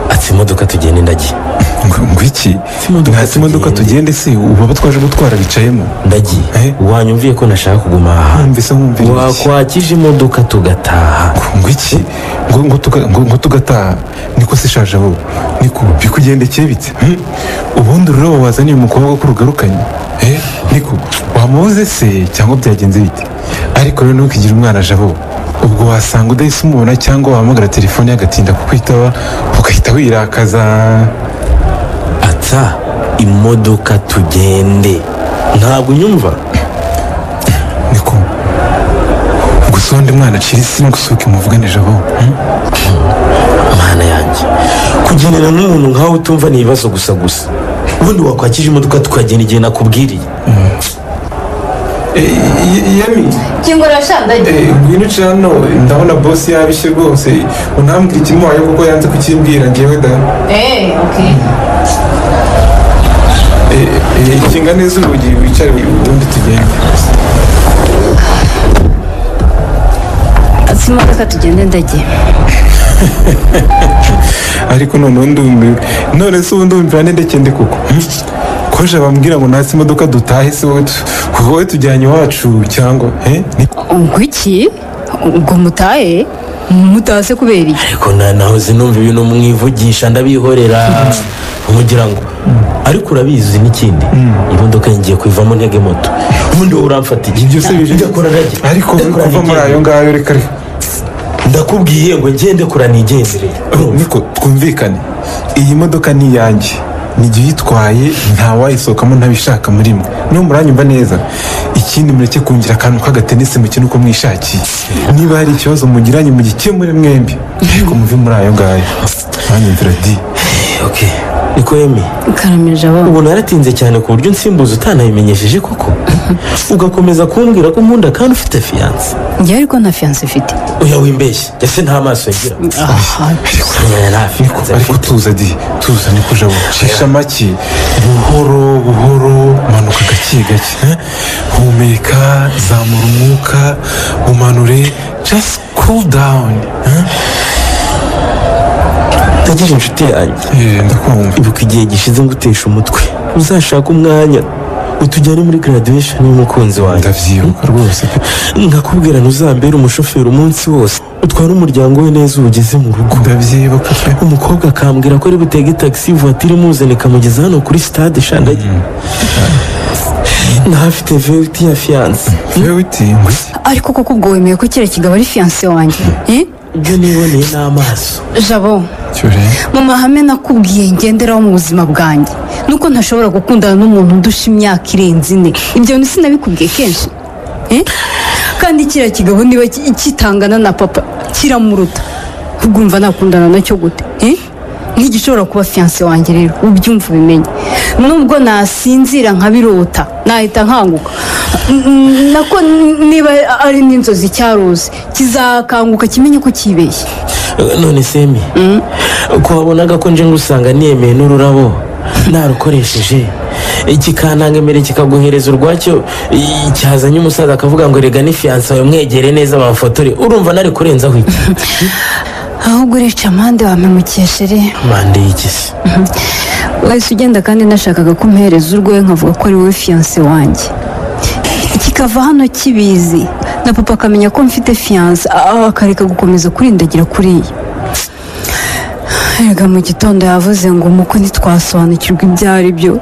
Ati imodoka tugende ndagiye. Ngo iki? Nta imodoka tugende se ubu abo twaje gutwara bicayemo. Ndagiye. Wanyumviye ko nashaka kuguma aha. Numvise nkumvira. Wakwakije imodoka tugataha. Ngo iki? Ngo tugataha. Niko se shaje abo. Niko bikugendekeye bite? Ubundi ururabo wazaniye umukobwa ko rugarukanye. Niko wamubuze se cyangwa byagenze bite? Ariko rero ntukigira umwana jabo. Ubwo wasanga udahise umubona cyangwa wahamagara telefone agatinda kukwitaba ugahita wirakaza. Ata imodoka tugende. Ntabwo unyumva? Niko gusa undi mwana acira isi no gusuka imuvugane jabo. Mana yanjye, kugendana n'umuntu nkawe utumva ni ibibazo gusa gusa. Ubundi wakwakije imodoka tukagenda igihe nakubwiriye. Yemi Kingura shandagiye. Ngwino uce hano ndabona boss yabishye rwose unambwira ikimuhaye kuko yanze kukimbwira ngewe da. Okay. Kinga neza urugi wicare ubundi tugende. Atse imodoka tugende ndagiye. Ariko noneho ndumiwe. None se ubu ndumvira ndekende koko. Koje bambwira ngo natse imodoka dutahe se wowe tujyanye iwacu cyangwa ngo iki? Ngo mutahe? Mutase kubera iki? Ariko naho zinumva ibintu mwivugisha ndabihorera mugira ngo ariko urabizi n'ikindi imodoka ngiye kuivamo ntege moto ubundi wowe uramfata iki ibyo se bije ndakora ndajya ariko kuva muri ayo ngayo reka ndakubwiye ngo ngende kura nigendere. Niko twumvikane, iyi modoka ni iyanjye, nijye uyitwaye, nta wayisohokamo ntabishaka muri mwe. Niba muranyumva neza, ikindi mureke kungira akantu k'agatenisi mukine uko mwishakiye. Niba hari ikibazo mugiranye mugikemure mwembi, ariko muve muri ayo ngayo. Mwanyumvira di. Okay. Niko Emi. Karamije abo. Ubu naratinze cyane ku buryo nsimbuza utanabimenyesheje koko. Ugakomeza kumbwira ko nkunda kandi ufite fiance. Njye ariko nta fiance mfite. Oya wimbeshye. Ese nta maso ngira. Ariko tuza di, tuza niko Jabo. Shisha make buhoro buhoro, manuka gake gake. Humeka, zamura umwuka, umanure, just cool down. Ndagira inshuti yanjye. Ndakumva. Ibuka igihe gishize ngutesha umutwe. Uzashaka umwanya utujyane muri graduation y'umukunzi wanjye. Ndavyibuka rwose. Nkakubwira ntuzambere umushoferi umunsi wose. Utwara umuryango we neza ugeze mu rugo. Ndavyibuka. Umukobwa akambwira ko ari butege taxi voiture imuzane ikamugeza hano kuri stade shandage. Ntafite VUT ya fiance. VUT? Ariko koko ubwo wemeye ko kiriya kigabo ari fiance wanjye? Ibyo niboneye n'amaso. Jabo, mu mahame nakubwiye ngenderaho mu buzima bwanjye nuko ntashobora gukundana n'umuntu undusha imyaka irenze 4. Ibyo bintu sinabikubwiye kenshi. Kandi kiriya kigabo niba kitangana na papa kiramuruta, ubwumva nakundana nacyo gute? Ntigishobora kuba fiance wanjye rero, ubyumva ubimenye. Nubwo nasinzira nkabirota nahita nkanguka, nako niba ari n'inzozi cyaruzi kizakanguka kimenye ko kibeshye. None Semi, ko wabonaga ko nje ngusanga niyemeye n'ururabo narukoresheje ikikananga kikaguhereza urwacyo cyazanye umusaza akavuga ngo rega ni fiance wawe mwegere neza bamfotore, urumva nari kurenzaho iki? Ahubwo urica amande wampemukiye shere. Mande y'iki se? Wahise ugenda kandi nashakaga ko umpereza urwe nkavuga ko ari wowe fiance wanjye, kikava hano kibizi na papa akamenya ko mfite fiance akareka gukomeza kurindagira kuriya. Erega mu gitondo yavuze ngo umuko ntitwasobanukirwa ibyo ari byo.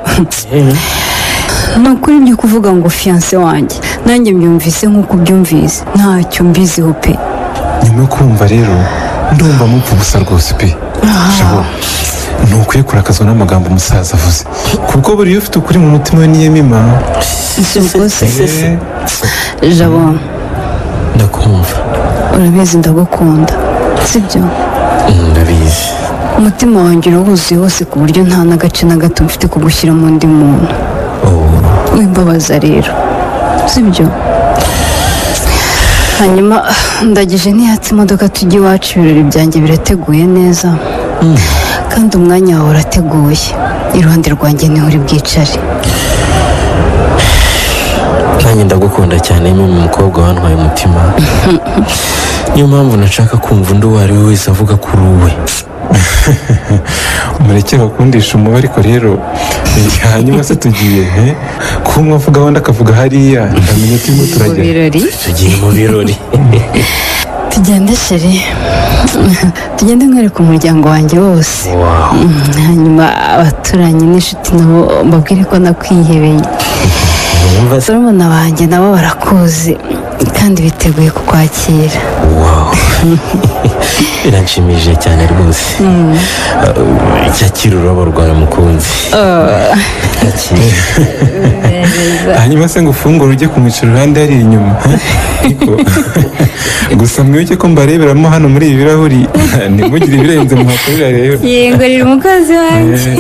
Ni ukuri ibyo kuvuga ngo fiance wanjye nanjye mbyumvise nk'uko ubyumvise, ntacyo mbiziho pe. Nyuma yo kumva rero ndumva mupfa ubusa rwose pe. Jabo, ntukwiye kurakazwa n'amagambo umusaza avuze, kuko buriya ufite ukuri mu mutima we niyemima. Jabo, ndakumva. Urabizi ndagukunda, sibyo? Ndabizi. Umutima wanjye urawuzuye wose ku buryo nta n'agace na gato mfite kugushyira mu undi muntu. Wimbabaza rero, sibyo? Hanyuma ndagije ntiyatse imodoka tujya iwacu, ibirori byanjye birateguye neza kandi umwanya wawe urateguye, iruhande rwanjye niho uri bwicare. Nanjye ndagukunda cyane mimi mukobwa wantwaye umutima. Niyo mpamvu nashaka kumva undi uwo ari we wese avuga kuri uwe. Mureke bakundisha umuba ariko rero hanyuma se tugiye kuba umwe avuga wenda akavuga hariya ndamenya turimo turagera. Tugiye mu birori. Tugende shere, tugende nkwereka umuryango wanjye wose. Hanyuma abaturanyi n'inshuti nabo mbabwire ko nakwihebeye. Barumuna banjye nabo barakuzi kandi biteguye kukwakira. Biranshimishije cyane rwose. Cyakira ururabo rwawe mukunzi. Hanyuma se ngo ufungure ujye kumwicara iruhande hari inyuma. Gusa mwibuke ko mbareberamo hano muri ibi birahuri, ntimugire ibirenze muhakorera rero. Yengorera umukozi wanjye.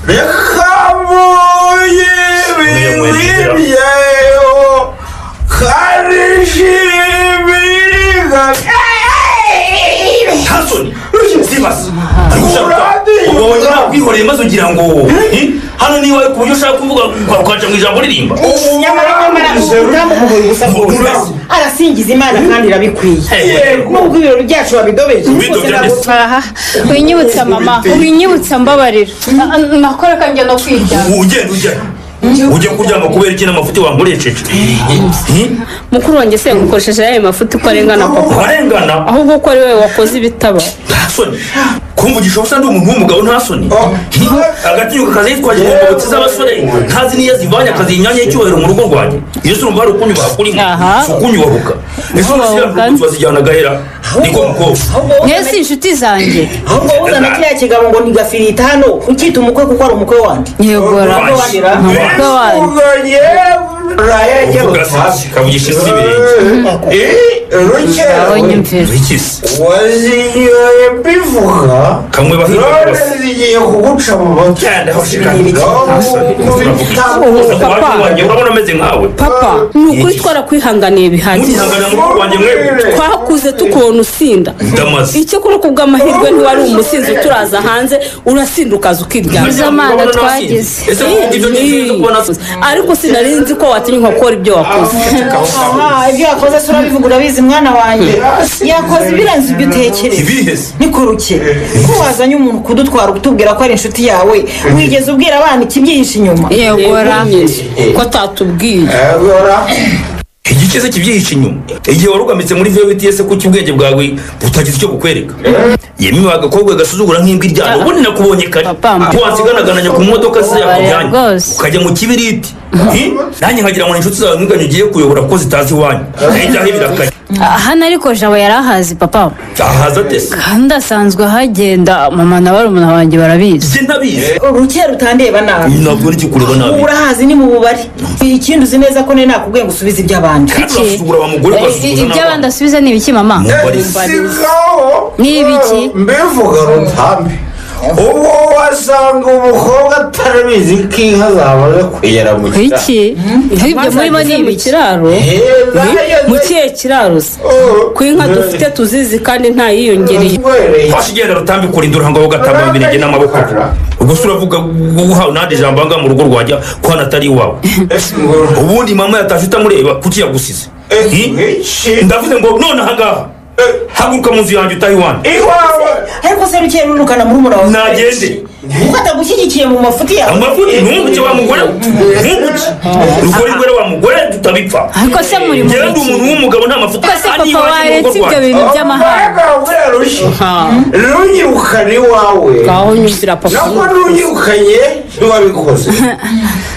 Reka mbuye ibibyeyo karishimye. Ubonye nakwihoreye maze ugira ngo hano niba ku buryo ushaka kuvuga ukaca mu ijambo ririmba. Nyamara utamukuboye ubusa rwose. Arasingiza Imana kandi irabikwiye. Nubwo ibirori byacu babidobeje. Aha, winyibutsa mama, winyibutsa mbabarira. Nakora kanjye no kwiryama. Ugenda ujya. Ujya kuryama kubera iki n'amafuti wankoresheje? Mukuru wanjye se ngukoresheje ayo mafuti ko arengana papa. Arengana? Ahubwo ko ari wowe wakoze ibitaba. Nta soni. Kumvugisha ubusa ndi umuntu w'umugabo nta soni. Agatinyuka akaza yitwaje ingobotsi z'abasore ntazi n'iyo azivanye akaziha imyanya y'icyubahiro mu rugo rwanjye. Iyo si urumva hari ukunyubaha kurimo, si ukunyubahuka. Ese urasigaye bazijyana agahera niko mukobwa. Mwese inshuti zanjye. Ahubwo uzana kiriya kigabo ngo ni gafirita hano ukita umukwe kuko ari umukwe wanjye. Yegora. Umukwe wanjye. Kavugisha isi ibirenge. Wazinyoye mbivuga kamwe bahinga none zigiye kuguca mu matwi. Urabona ameze nkawe papa. Ni ukuri twarakwihanganiye bihagije. Twakuze tukubona usinda. Icyakora ku bw'amahirwe ntiwari umusinzi uturaza hanze urasinda ukaza ukiryama. Mpuzamahanga twagize. Ariko sinari nzi ko watinyuka gukora ibyo wakoze. Ibyo wakoze se urabivuga urabizi mwana wanjye. Yakoze ibirenze ibyo utekereza. Nikuruke ko wazanye umuntu kudutwara utubwira ko ari inshuti yawe wigeze ubwira abana ikibyihishe inyuma. Yegora ko atatubwiye. Igice se kibyihishe inyuma igihe warugamitse muri VTS kuki ubwenge bwawe butagize icyo bukwereka. Yemwe agakobwa gasuzugura nk'imbwa iryana ubundi nakubonye kare ko wasiganagananya ku modoka se yakujyanye ukajya mu kibiriti nanjye nkagira ngo inshuti zawe mwiganye ugiye kuyobora ko zitazi iwanyu ibyaha birakanye. Hano ariko Jabo yari ahazi papa. Ahaza ate? Kandi asanzwe ahagenda mama na barumuna banjye barabizi. Njye ntabizi. Urukera utandeba nabi. Ntabwo ndi kureba nabi. Urahazi ni mu bubari. Ikindi uzi neza ko nari nakubwiye ngo usubize iby'abandi. Iby'abandi asubiza ni ibiki mama? Ni ibiki? Mbivuga Rutambi. Ubu wasanga umukobwa atarabizi ko inka zamaze kugera mu kiraro. Iki? Ibyo murimo ni mu kiraro? Mu kihe kiraro se? Ku inka dufite tuzizi kandi nta yiyongereye. Washigenda Rutambi kurinda uruhango ugatamba ibirenge n'amaboko. Ubwo se uravuga guha unandi ijambo anga mu rugo rwajya ko hano atari iwawe. Ubundi mama yatashe utamureba kuki yagusize? Ndavuze ngo none aha ngaha haguruka mu nzu yanjye utaha iwanjye. Ariko se rukeye rurukana murumuna wawe. Nagende. Kuko atagushyigikiye mu mafuti yawe. Amafuti ntunguke wa mugore. Ntunguke. Rukora ingore wa mugore tutabipfa. Ariko se muri mu iki? Umuntu w'umugabo nta mafuti. Ariko se papa waretse ibyo bintu by'amahanga. Runyirukane iwawe. Ngaho nyumvira papa. Nako runyirukanye ntiwabikoze.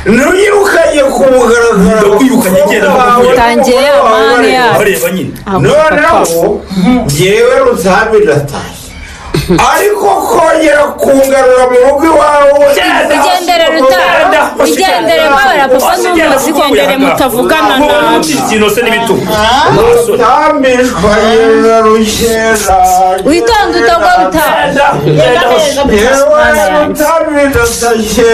Runyirukanye ku mugaragaro. Ndakwirukanye genda. Tangiye amani yawe. Areba nyine. Noneho njyewe Rutambi ndatashye. Ariko kongera kungarura mu rugo iwawe. Igendere Rutambi. Igendere mbabara papa n'umuzi igendere mutavugana nabi. Ikintu se n'ibitugu. Rutambi shwanyira rukera. Witonde utagwa Rutambi. Rutambi ndatashye.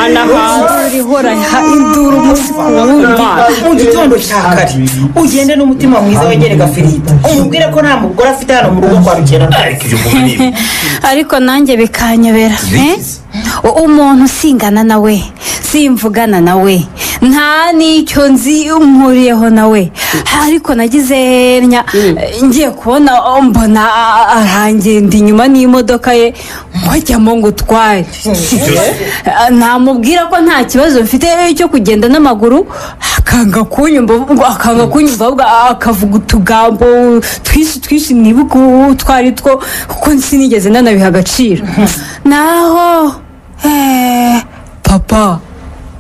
Induru ihora induru umunsi ku wundi. Mu gitondo cya kare ugende n'umutima mwiza wegere Gafirita umubwire ko nta mugore afite hano mu rugo kwa Rukera. Ariko nanjye bikanyobera. Umuntu singana nawe simvugana nawe nta n'icyo nzi mpuriyeho nawe. Ariko nagize ngiye kubona mbona arangenda inyuma n'imodoka ye wajyamo ngo utware. Namubwira ko nta kibazo mfite cyo kugenda n'amaguru akanga kunyumva ahubwo akavuga utugambo twinshi twinshi nibuka utwari two kuko sinigeze nanabiha agaciro. Naho papa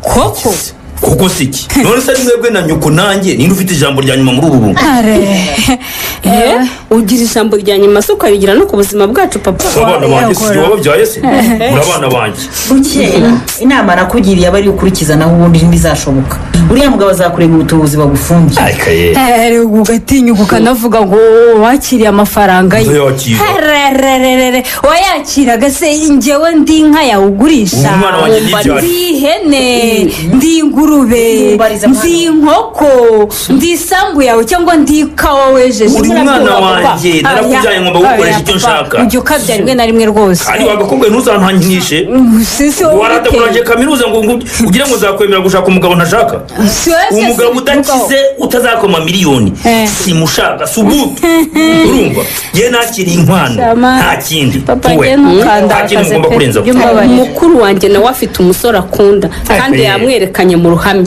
koko kuko siki none se mwebwe na nyoko nanjye ninde ufite ijambo rya nyuma muri uru rugo? Ugira ijambo rya nyuma se ukarigira no ku buzima bwacu papa. Abana banjye si wababyaye se? Muri abana banjye. Bukera inama nakugiriye abari ukurikiza naho ubundi ntibizashoboka. Uriya mugabo azakurega ubutubuzi bagufungiye. Ugatinyuka ukanavuga ngo wakiriye amafaranga ye. Wayakiraga se njyewe ndi inka yawugurisha, ndi ihene, ndi ingurube, ndi inkoko, ndi isambu yawe cyangwa ndi ikawa wejeje. Uri umwana wanjye narakubyaye ngomba gukoresha icyo nshaka. Ujya ukabya rimwe na rimwe rwose. Kandi wagakobwa ntuzantangishe. Waratakuranje kaminuza ngo ugire ngo nzakwemera gushaka umugabo ntashaka. Umugabo udakize utazakoma miliyoni. Simushaka subutu. Urumva? Ye nakiri inkwano nta kindi. Nta kindi ngomba kurenza. Mukuru wanjye nawe afite umusore akunda kandi yamwerekanye mu ruhame.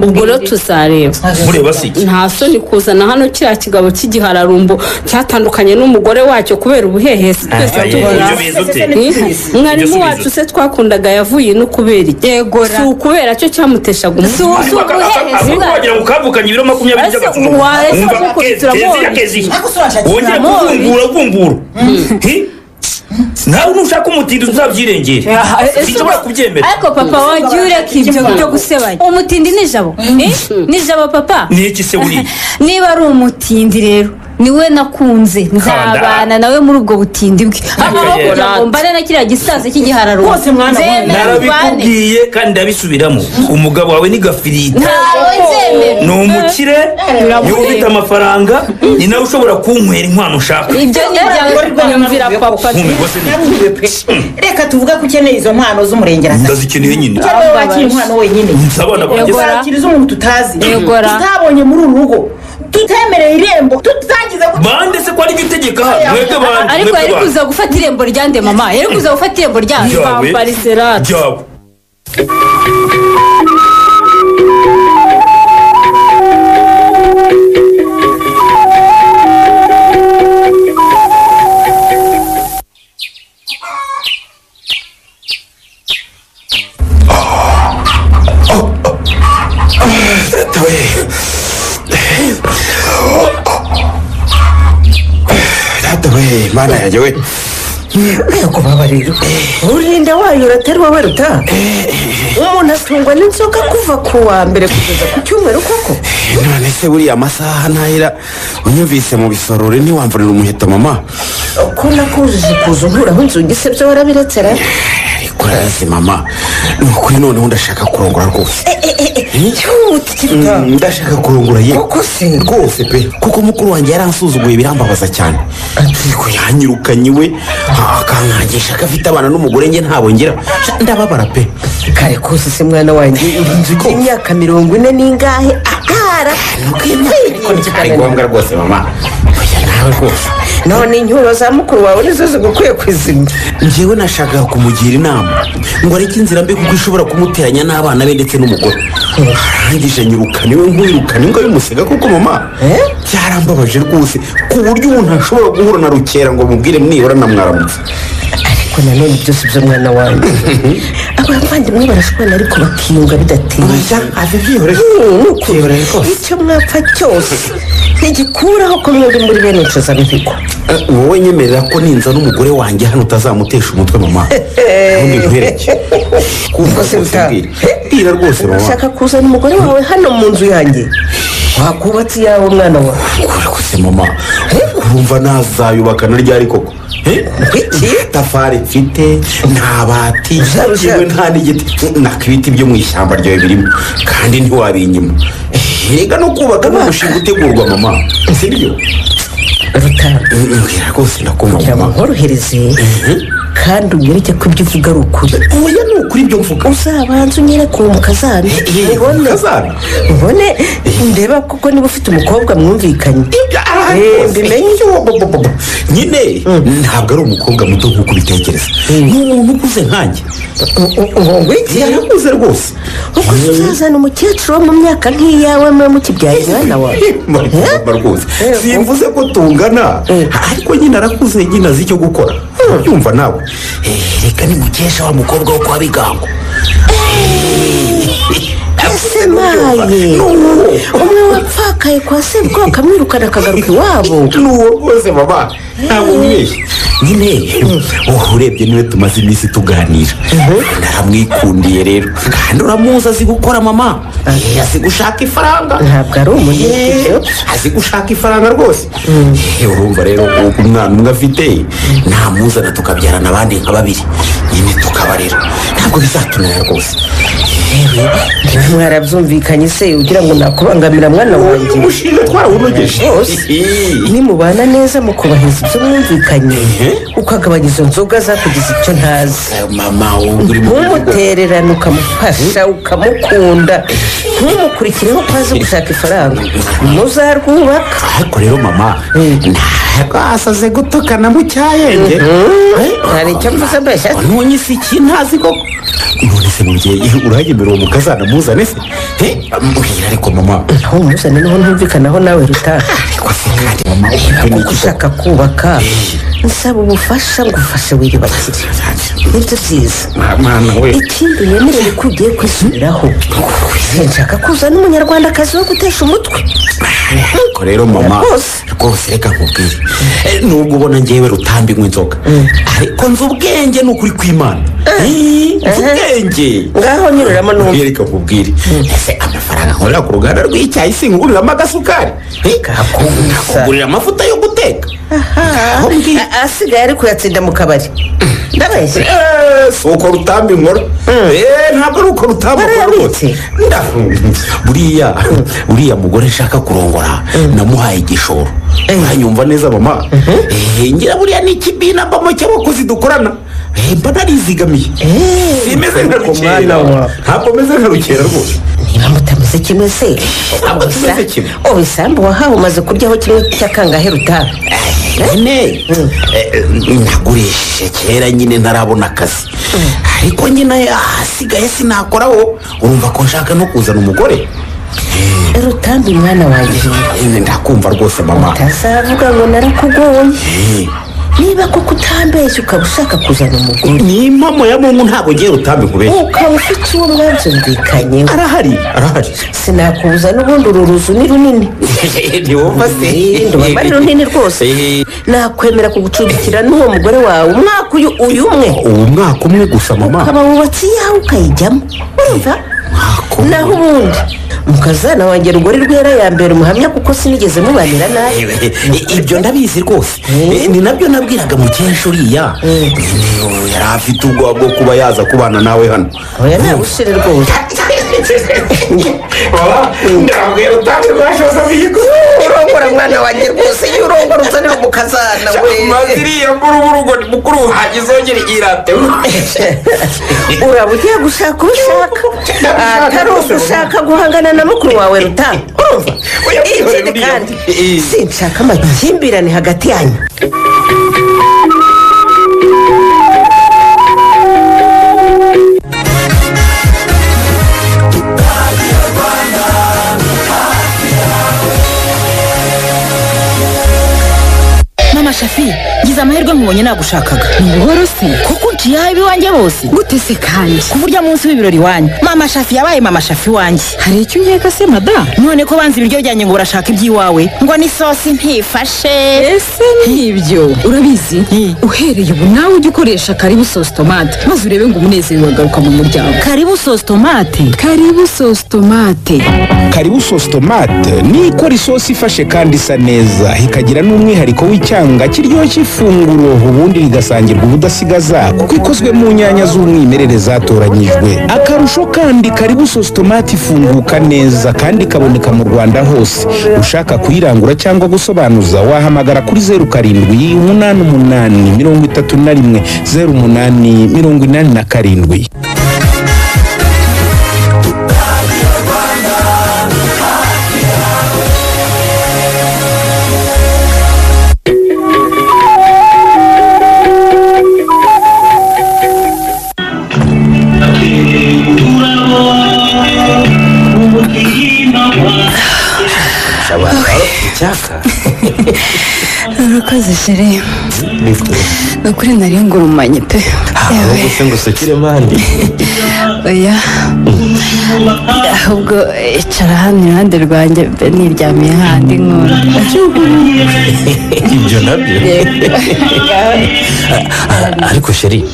Ubwo rero tuzareba. Mureba se iki? Nta soni kuzana hano kiriya kigabo cy'igihararumbo cyatandukanye n'umugore wacyo kubera ubuhehesi twese tubona. Mwarimu wacu se twakundaga yavuye no kubera iki? Si ukubera cyo cyamuteshaga umutwe. Wagira ngo kavukanye ibiro 20 by'agacucu. Wongera kuvumbura vumbura. Nawe nushaka umutindi uzabyirengera. Sinshobora kubyemera. Ariko papa wagiye ureka ibyo byo gusebanya. Umutindi ni Jabo. Ni Jabo papa. Ni iki se uri? Niba ari umutindi rero niwe nakunze nzabana nawe muri ubwo butindi bwe. Aho kugira ngo mbane na kiriya gisaza cy'igihararumbo. Rwose mwana narabikubwiye kandi ndabisubiramo. Umugabo wawe ni Gafirita. Ni umukire, niwe ufite amafaranga, ni nawe ushobora kunywera inkwano ushaka. Ibyo ni ibyawe nyumvira papa. Reka tuvuge ko ukeneye izo mpano z'umurengera. Ndazikeneye nyine. Ukeneye wakira inkwano wenyine. Nzabana banjye. Wakira iz'umuntu tutazi. Tutabonye muri uru rugo. Tutemereye irembo. Tutagize bande se ko ari itegeka hano mwebwe bande. Ariko yari kuza gufata irembo ryande mama. Yari kuza gufata irembo ryande. Pampariserate. Mana yanjye we kubabarira urinda wayo uratari wowe ruta. Umuntu atungwa n'inzoga kuva ku wa mbere kugeza ku cyumweru koko. None se buriya amasaha ntahira unyumvise mu bisorore ntiwamvurira umuheto mama? Ko nakujije kuza unkuraho inzugi se byo warabiretse ra? Ariko urazi mama, ni ukuri noneho ndashaka kurongora rwose. Ndashaka kurongora ye koko se rwose pe, kuko mukuru wanjye yaransuzuguye birambabaza cyane. Ariko yanyirukanye iwe akankangisha ko afite abana n'umugore njye ntabo ngira, ndababara pe. Kare kose se mwana wanjye inzu y'imyaka 40 n'ingahe ahara ari ngombwa rwose mama. Oya nawe rwose. None incyuro za mukuru wawe nizo zigukwiye kwizima. Njyewe nashakaga kumugira inama ngo areke inzira mbi kuko ishobora kumuteranya n'abana be ndetse n'umugore. Arangije nyirukane we nkwirukane ngo bimusega kuko mama byarambabaje rwose ku buryo umuntu ashobora guhura na Rukera ngo mubwire mwibura na mwaramutse. Ariko nanone byose byo mwana wanjye abavandimwe barashwana ariko bakiyunga bidatinze. Icyo mwapfa cyose ntigikuraho ko mwembi muri bene Nshozamihigo. Wowe nyemerera ko ninza n'umugore wanjye hano utazamutesha umutwe mama. Ubundi nkwereke. Kumva se bwira rwose mama. Urashaka kuzana umugore wawe hano mu nzu yanjye? Wakubatse iyawe mwana wawe. Rwose mama, urumva nazayubaka na ryari koko? Tafari mfite, nta bati, yewe nta n'igiti, nakibiti byo mu ishyamba ryawe birimo kandi ntiwabinyima. Rega no kubaka ni umushinga utegurwa mama, sibyo? Mbwira rwose ndakumva mama. Nkorohereze kandi unyereke ko ibyo uvuga ari ukuri. Oya ni ukuri ibyo mvuga. Uzabanza unyereke uwo mukazana. Ubone ndeba koko niba ufite umukobwa mwumvikanye. Mbimenye. Nyine ntabwo ari umukobwa muto nk'uko ubitekereza. Ni umuntu ukuze nkanjye. Ngo iki? Yarakuze rwose. Uko uzazana umukecuru wo mu myaka nk'iyawe mwe mukibyaye mwana wawe. Rwose simvuze ko tungana ariko nyine arakuze nyine azi icyo gukora. Yumva nawe. Reka ni mukesha wa mukobwa wo kwa Bigango. Ese maye umwe wapfakaye kwa sebwo akamwirukana akagaruka iwabo. Nuwo rwose mama, ntabwo mwibeshye. Nyine urebye niwe tumaze iminsi tuganira. Naramwikundiye rero kandi uramuzi azi gukora mama. Azi gushaka ifaranga. Ntabwo ari umunebwe. Azi gushaka ifaranga rwose. Urumva rero umwana umwe afite namuzana tukabyarana abandi nka babiri nyine tukabarera, ntabwo bizatunanira rwose. Yewe niba mwarabyumvikanye se ugira ngo nakubangamira mwana wanjye. Umushinga twarawunogeje. Nimubana neza mukubahiriza ibyo mwumvikanye, ukagabanya izo nzoga zakugize icyo ntazi. Mama uri mu ntumutererane, ukamufasha, ukamukunda, ntumukurikireho ko azi gushaka ifaranga, muzarwubaka. Ariko rero mama ntabwo asaze gutukana mu cyayenge. Hari icyo mvuze mbese? Ntunyise iki ntazi koko. None se mubyeyi urayemerera uwo mukazana muzane se? Mbwira ariko mama. Aho muzane niho ntumvikanaho nawe Ruta. Ariko se kandi mama kuko ushaka kubaka, nsaba ubufasha ngufashe wiyubakire, nibyo byiza. Ikindi uyemerere ko ugiye kwisubiraho. Nshaka kuzana umunyarwandakazi wo gutesha umutwe. Ariko rero mama rwose reka nkubwire, nubwo ubona ngewe Rutambi nywa inzoga, ariko nzi ubwenge ni ukuri kw'Imana. Nzi ubwenge. Ngaho nyuramo numve. Reka nkubwire, ese amafaranga nkorera ku ruganda rw'icyayi singuriramo agasukari, nkakugurira amavuta yo guteka, asigaye ari kuyatsinda mu kabari. Ndabeshye? Si uko Rutambi nkora. Ntabwo ari uko Rutambi nkora rwose. Buriya mugore nshaka kurongora namuhaye igishoro. Uranyumva neza mama? Ngira buriya ni ikibina mbamo cy'abakozi dukorana, mba narizigamiye. Simeze nka Rukera, ntabwo meze nka Rukera rwose. Niba mutameze kimwe se, ubisambu wahawe umaze kuryaho kimwe cy'akangahe Ruta? Nyine nagurishije kera nyine ntarabona akazi, ariko nyine ahasigaye sinakoraho. Urumva ko nshaka no kuzana umugore. Rutambi mwana wanjye, ndakumva rwose mama. Utazavuga ngo narakugoye. Niba koko utambeshye ukaba ushaka kuzana umugore, ni impamo ya Mungu, ntabwo ngiye Rutambi nkubeshye. Ukaba ufite uwo mwabyumvikanye. Arahari. Sinakubuza n'ubundi uru ruzu ni runini. Ntiwumva se? Ndumva ari runini rwose. Nakwemera kugucumbikira n'uwo mugore wawe umwaka uyu umwe. Uwo mwaka umwe gusa mama. Ukaba wubatse iyawe ukayijyamo. Urumva? Naho ubundi mukazana wanjye Rugori Rwera ya mbere umuhamya, kuko sinigeze mubanira nabi. Ibyo ndabizi rwose. Ni nabyo nabwiraga mukesha uriya. Yari afite ubwoba bwo kuba yaza kubana nawe hano. Oya nabushire rwose. Ndabwira Rutambi rwashoza mihigo. Urongora mwana wanjye rwose, iyo urongora uzanira umukazana we. Maze iriya mburuburu ngo ni mukuru wanjye izongere irate. Uraba ugiye gushaka ushaka, atari ushaka guhangana na mukuru wawe Ruta. Urumva? Ikindi kandi sinshaka amakimbirane hagati yanyu. Mama Shafi, ngize amahirwe nkubonye nagushakaga. Ni buhoro se? Kuko unciye aho iwanjye bose. Gute se kandi? Ku buryo munsi w'ibirori wanyu, Mama Shafi yabaye Mama Shafi wanjye. Hari icyo nkeka se mada? None ko banze ibiryo byanjye ngo urashaka iby'iwawe, ngo ni sosi ntifashe. Ese nibyo? Urabizi? Uhereye ubu nawe ujye ukoresha Karibu sauce tomate, maze urebe ngo umunezero wagaruka mu muryango. Karibu sauce tomate. Karibu sauce tomate. Karibu sauce tomate ni ikora isosi ifashe kandi isa neza, ikagira n'umwihariko w'icyanga kiryoshye ifunguro, ubundi rigasangirwa ubudasigaza kuko ikozwe mu nyanya z'umwimerere zatoranyijwe. Akarusho kandi Karibu sauce tomate ifunguka neza kandi ikaboneka mu Rwanda hose. Ushaka kuyirangura cyangwa gusobanuza wahamagara kuri 07 88 31 08 87. Icyaka Urakoze chérie. Ni ukuri nari ngurumanye pe. Ahubwo se ngo usukire mandi. Oya, ahubwo icara hano iruhande rwanjye mbe niryamiye handi nkunda. Ibyo nabyo. Ariko chérie,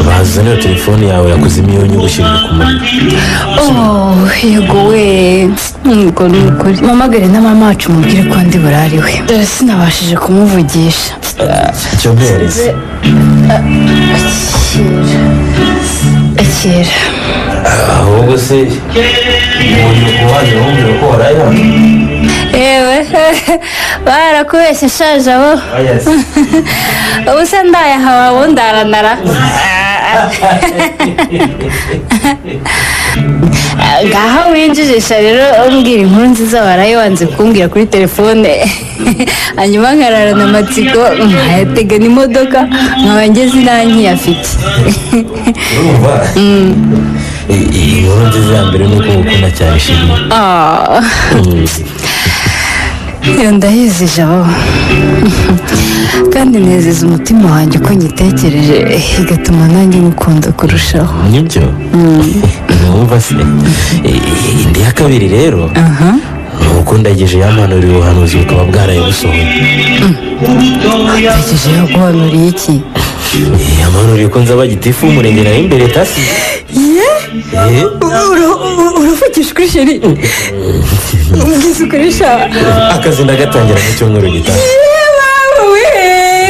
bazanira telefone yawe yakoze imyunyu gushyirira ku muriro. Oh, yego we. Nuko ni ukuri. Mpamagare na mama wacu mubwire ko ndi burari we. Dore sinabashije kumuvugisha. Icyo mpereze. Akira. Akira. Ahubwo Ahubwo se umuntu kuwaje wumvira ko waraye hano? Ewe barakubeshye shaje abo. Ubu se ndayahawe ubundi aranara. Ngaho winjijisha rero umbwira inkuru nziza waraye wanze kumbwira kuri telefone, hanyuma nkararana amatsiko nkayatega n'imodoka nkaba ngeze inaha nkiyafite. Urumva inkuru nziza ya mbere ni uko ngukunda cyane shiri. Iyo ndayizi Jabo, kandi nezeza umutima wanjye uko nyitekereje igatuma nanjye ngukunda kurushaho. Nibyo numva se. Indi ya kabiri rero ni uko Ndagije yampanuriye ubuhanuzi bukaba bwaraye busohoye. Ndagije yaguhanuriye iki? Yampanuriye ko nzaba gitifu w'umurenge nawe imbere tasi. Uravugisha ukuri sheri? Ubwiza ukoresha akazi ndagatangira mu cyumweru gitaha. Yewe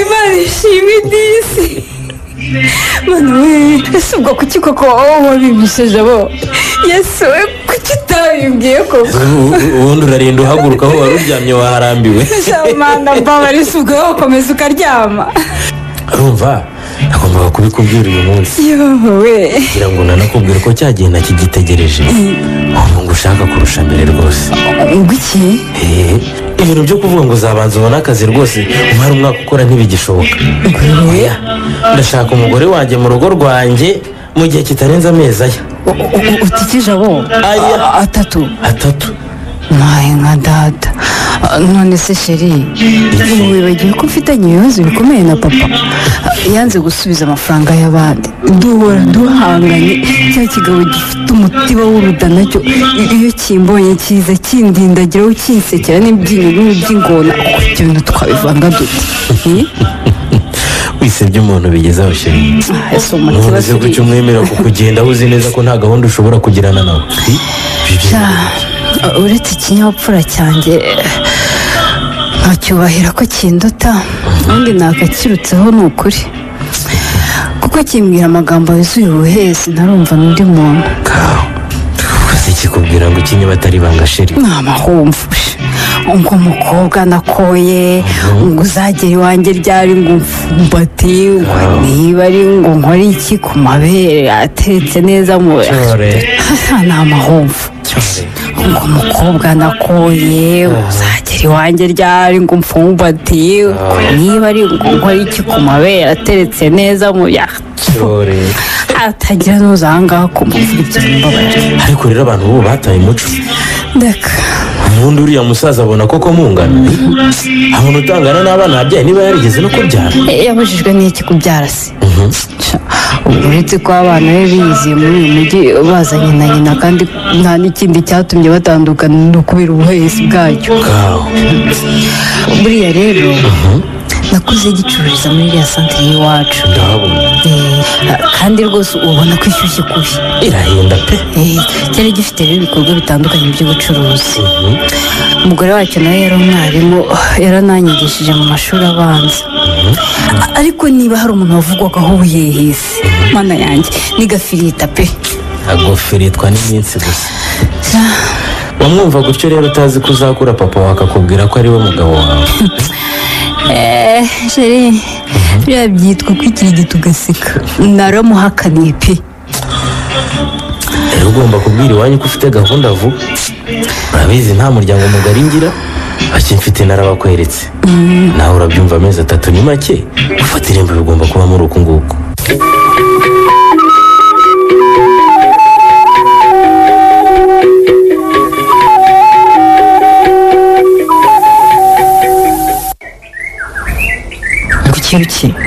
Imana ishimwe disi. Mana we, ese ubwo kuki koko wabimbishije Jabo? Yesu we, kuki utabimbwiye koko? Ubundi urarinda uhaguruka aho wari uryamye waharambiwe. Mana mbabarira, ubwo wakomeza ukaryama. Urumva nagombaga kubikubwira uyu munsi. Yewe kugira ngo nanakubwire ko cya gihe ntakigitegereje, ubu ngo ushaka kurusha mbere rwose. Ngo iki? Ibintu byo kuvuga ngo uzabanza ubone akazi rwose umara umwaka ukora ntibigishoboka. Ndashaka umugore wanjye mu rugo rwanjye mu gihe kitarenze amezi aya. Utikije abo atatu? Atatu. Maye nka data. None se sheri, wibagiwe ko mfitanye ibibazo bikomeye na papa? Yanze gusubiza amafaranga y'abandi, duhora duhanganye. Cya kigabo gifite umutima w'uruda nacyo iyo kimbonye kiza kindindagiraho kinsekera n'ibyinyo by'ingona. Ibyo bintu twabivanga dute? Wisebye umuntu bigezaho sheri. None se kuki umwemera kukugenda uzi neza ko nta gahunda ushobora kugirana nawe? Uretse ikinyabupfura cyanjye nkacyubahira ko kinduta, ubundi nakakirutseho ni ukuri, kuko kimbwira amagambo yuzuye ubuhezi ntarumva n'undi muntu. Gusa kikubwira ngo iki niba atari ibanga sheri? Ni amahomvu. Ngo umukobwa nakoye ngo uzagera iwanjye ryari, ngo mfumbati, ngo niba ari ngo nkore iki ku mabere ateretse neza mu ni amahomvu. Ngo umukobwa nakoye uzagera iwanjye ryari, ngo mfumbati, niba ari ngo nkore iki ku mabere ateretse neza mu atagira n'uza aha ngaha kumva ibyo mbabarira. Ariko rero abantu ubu bataye umuco. Ndeka ubundi uriya musaza abona koko mungana, abona utangana n'abana yabyaye niba yarigeze no kubyara. Yabujijwe n'iki kubyara se? Uretse ko abana be biyiziye muri uyu mujyi bazanye na nyina, kandi nta n'ikindi cyatumye batandukana ni ukubera ubuhehesi bwacyo. Buriya rero nakuze gicururiza muri iriya santere y'iwacu. Ndahabona. Kandi rwose ubona ko ishyushye kubi. Irahenda pe. Cyari gifite rero ibikorwa bitandukanye by'ubucuruzi. Umugore wacyo nawe yari umwarimu, yarananyigishije mu mashuri abanza. Ariko niba hari umuntu wavugwagaho ubuhehesi, mana yanjye, ni Gafirita pe. Agofiritwa n'iminsi gusa. Wamwumva gutyo rero utazi ko uzakura papa wawe akakubwira ko ari we mugabo wawe. Sheri, biriya byitwa kwikirigita ugaseka. Naramuhakaniye pe. Rero ugomba kubwira iwanyu ko ufite gahunda vuba. Urabizi nta muryango mugari ngira, bake mfite narabakweretse. Nawe urabyumva amezi atatu ni make, gufata irembo bigomba kuba muri uku nguku.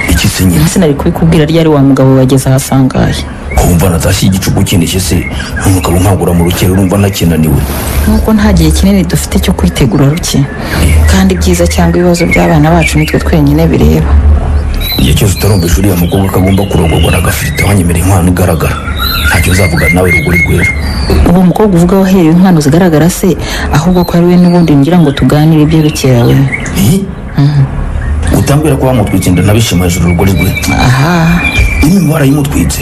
Iki nyine sinari kubikubwira ryari wa mugabo wageze ahasangaye. Kumva natashye igicuku kinishye se, umugabo nkagura mu rukero urumva nakinaniwe. Nkuko nta gihe kinini dufite cyo kwitegura ruke, kandi ibyiza cyangwa ibibazo by'abana bacu nitwe twenyine bireba. Igihe cyose utarumva uriya mukobwa ko agomba kurongorwa na Gafirita wanyemereye inkwano igaragara, ntacyo nzavuga nawe rugori rwera. Uwo mukobwa uvuga waherewe inkwano zigaragara se, ahubwo ko ari we n'ubundi ngira ngo tuganire ibyo rukera we. Utambwira ko bamutwitse ndanabishima hejuru urugori rwe. Aha. Imwe warayimutwitse.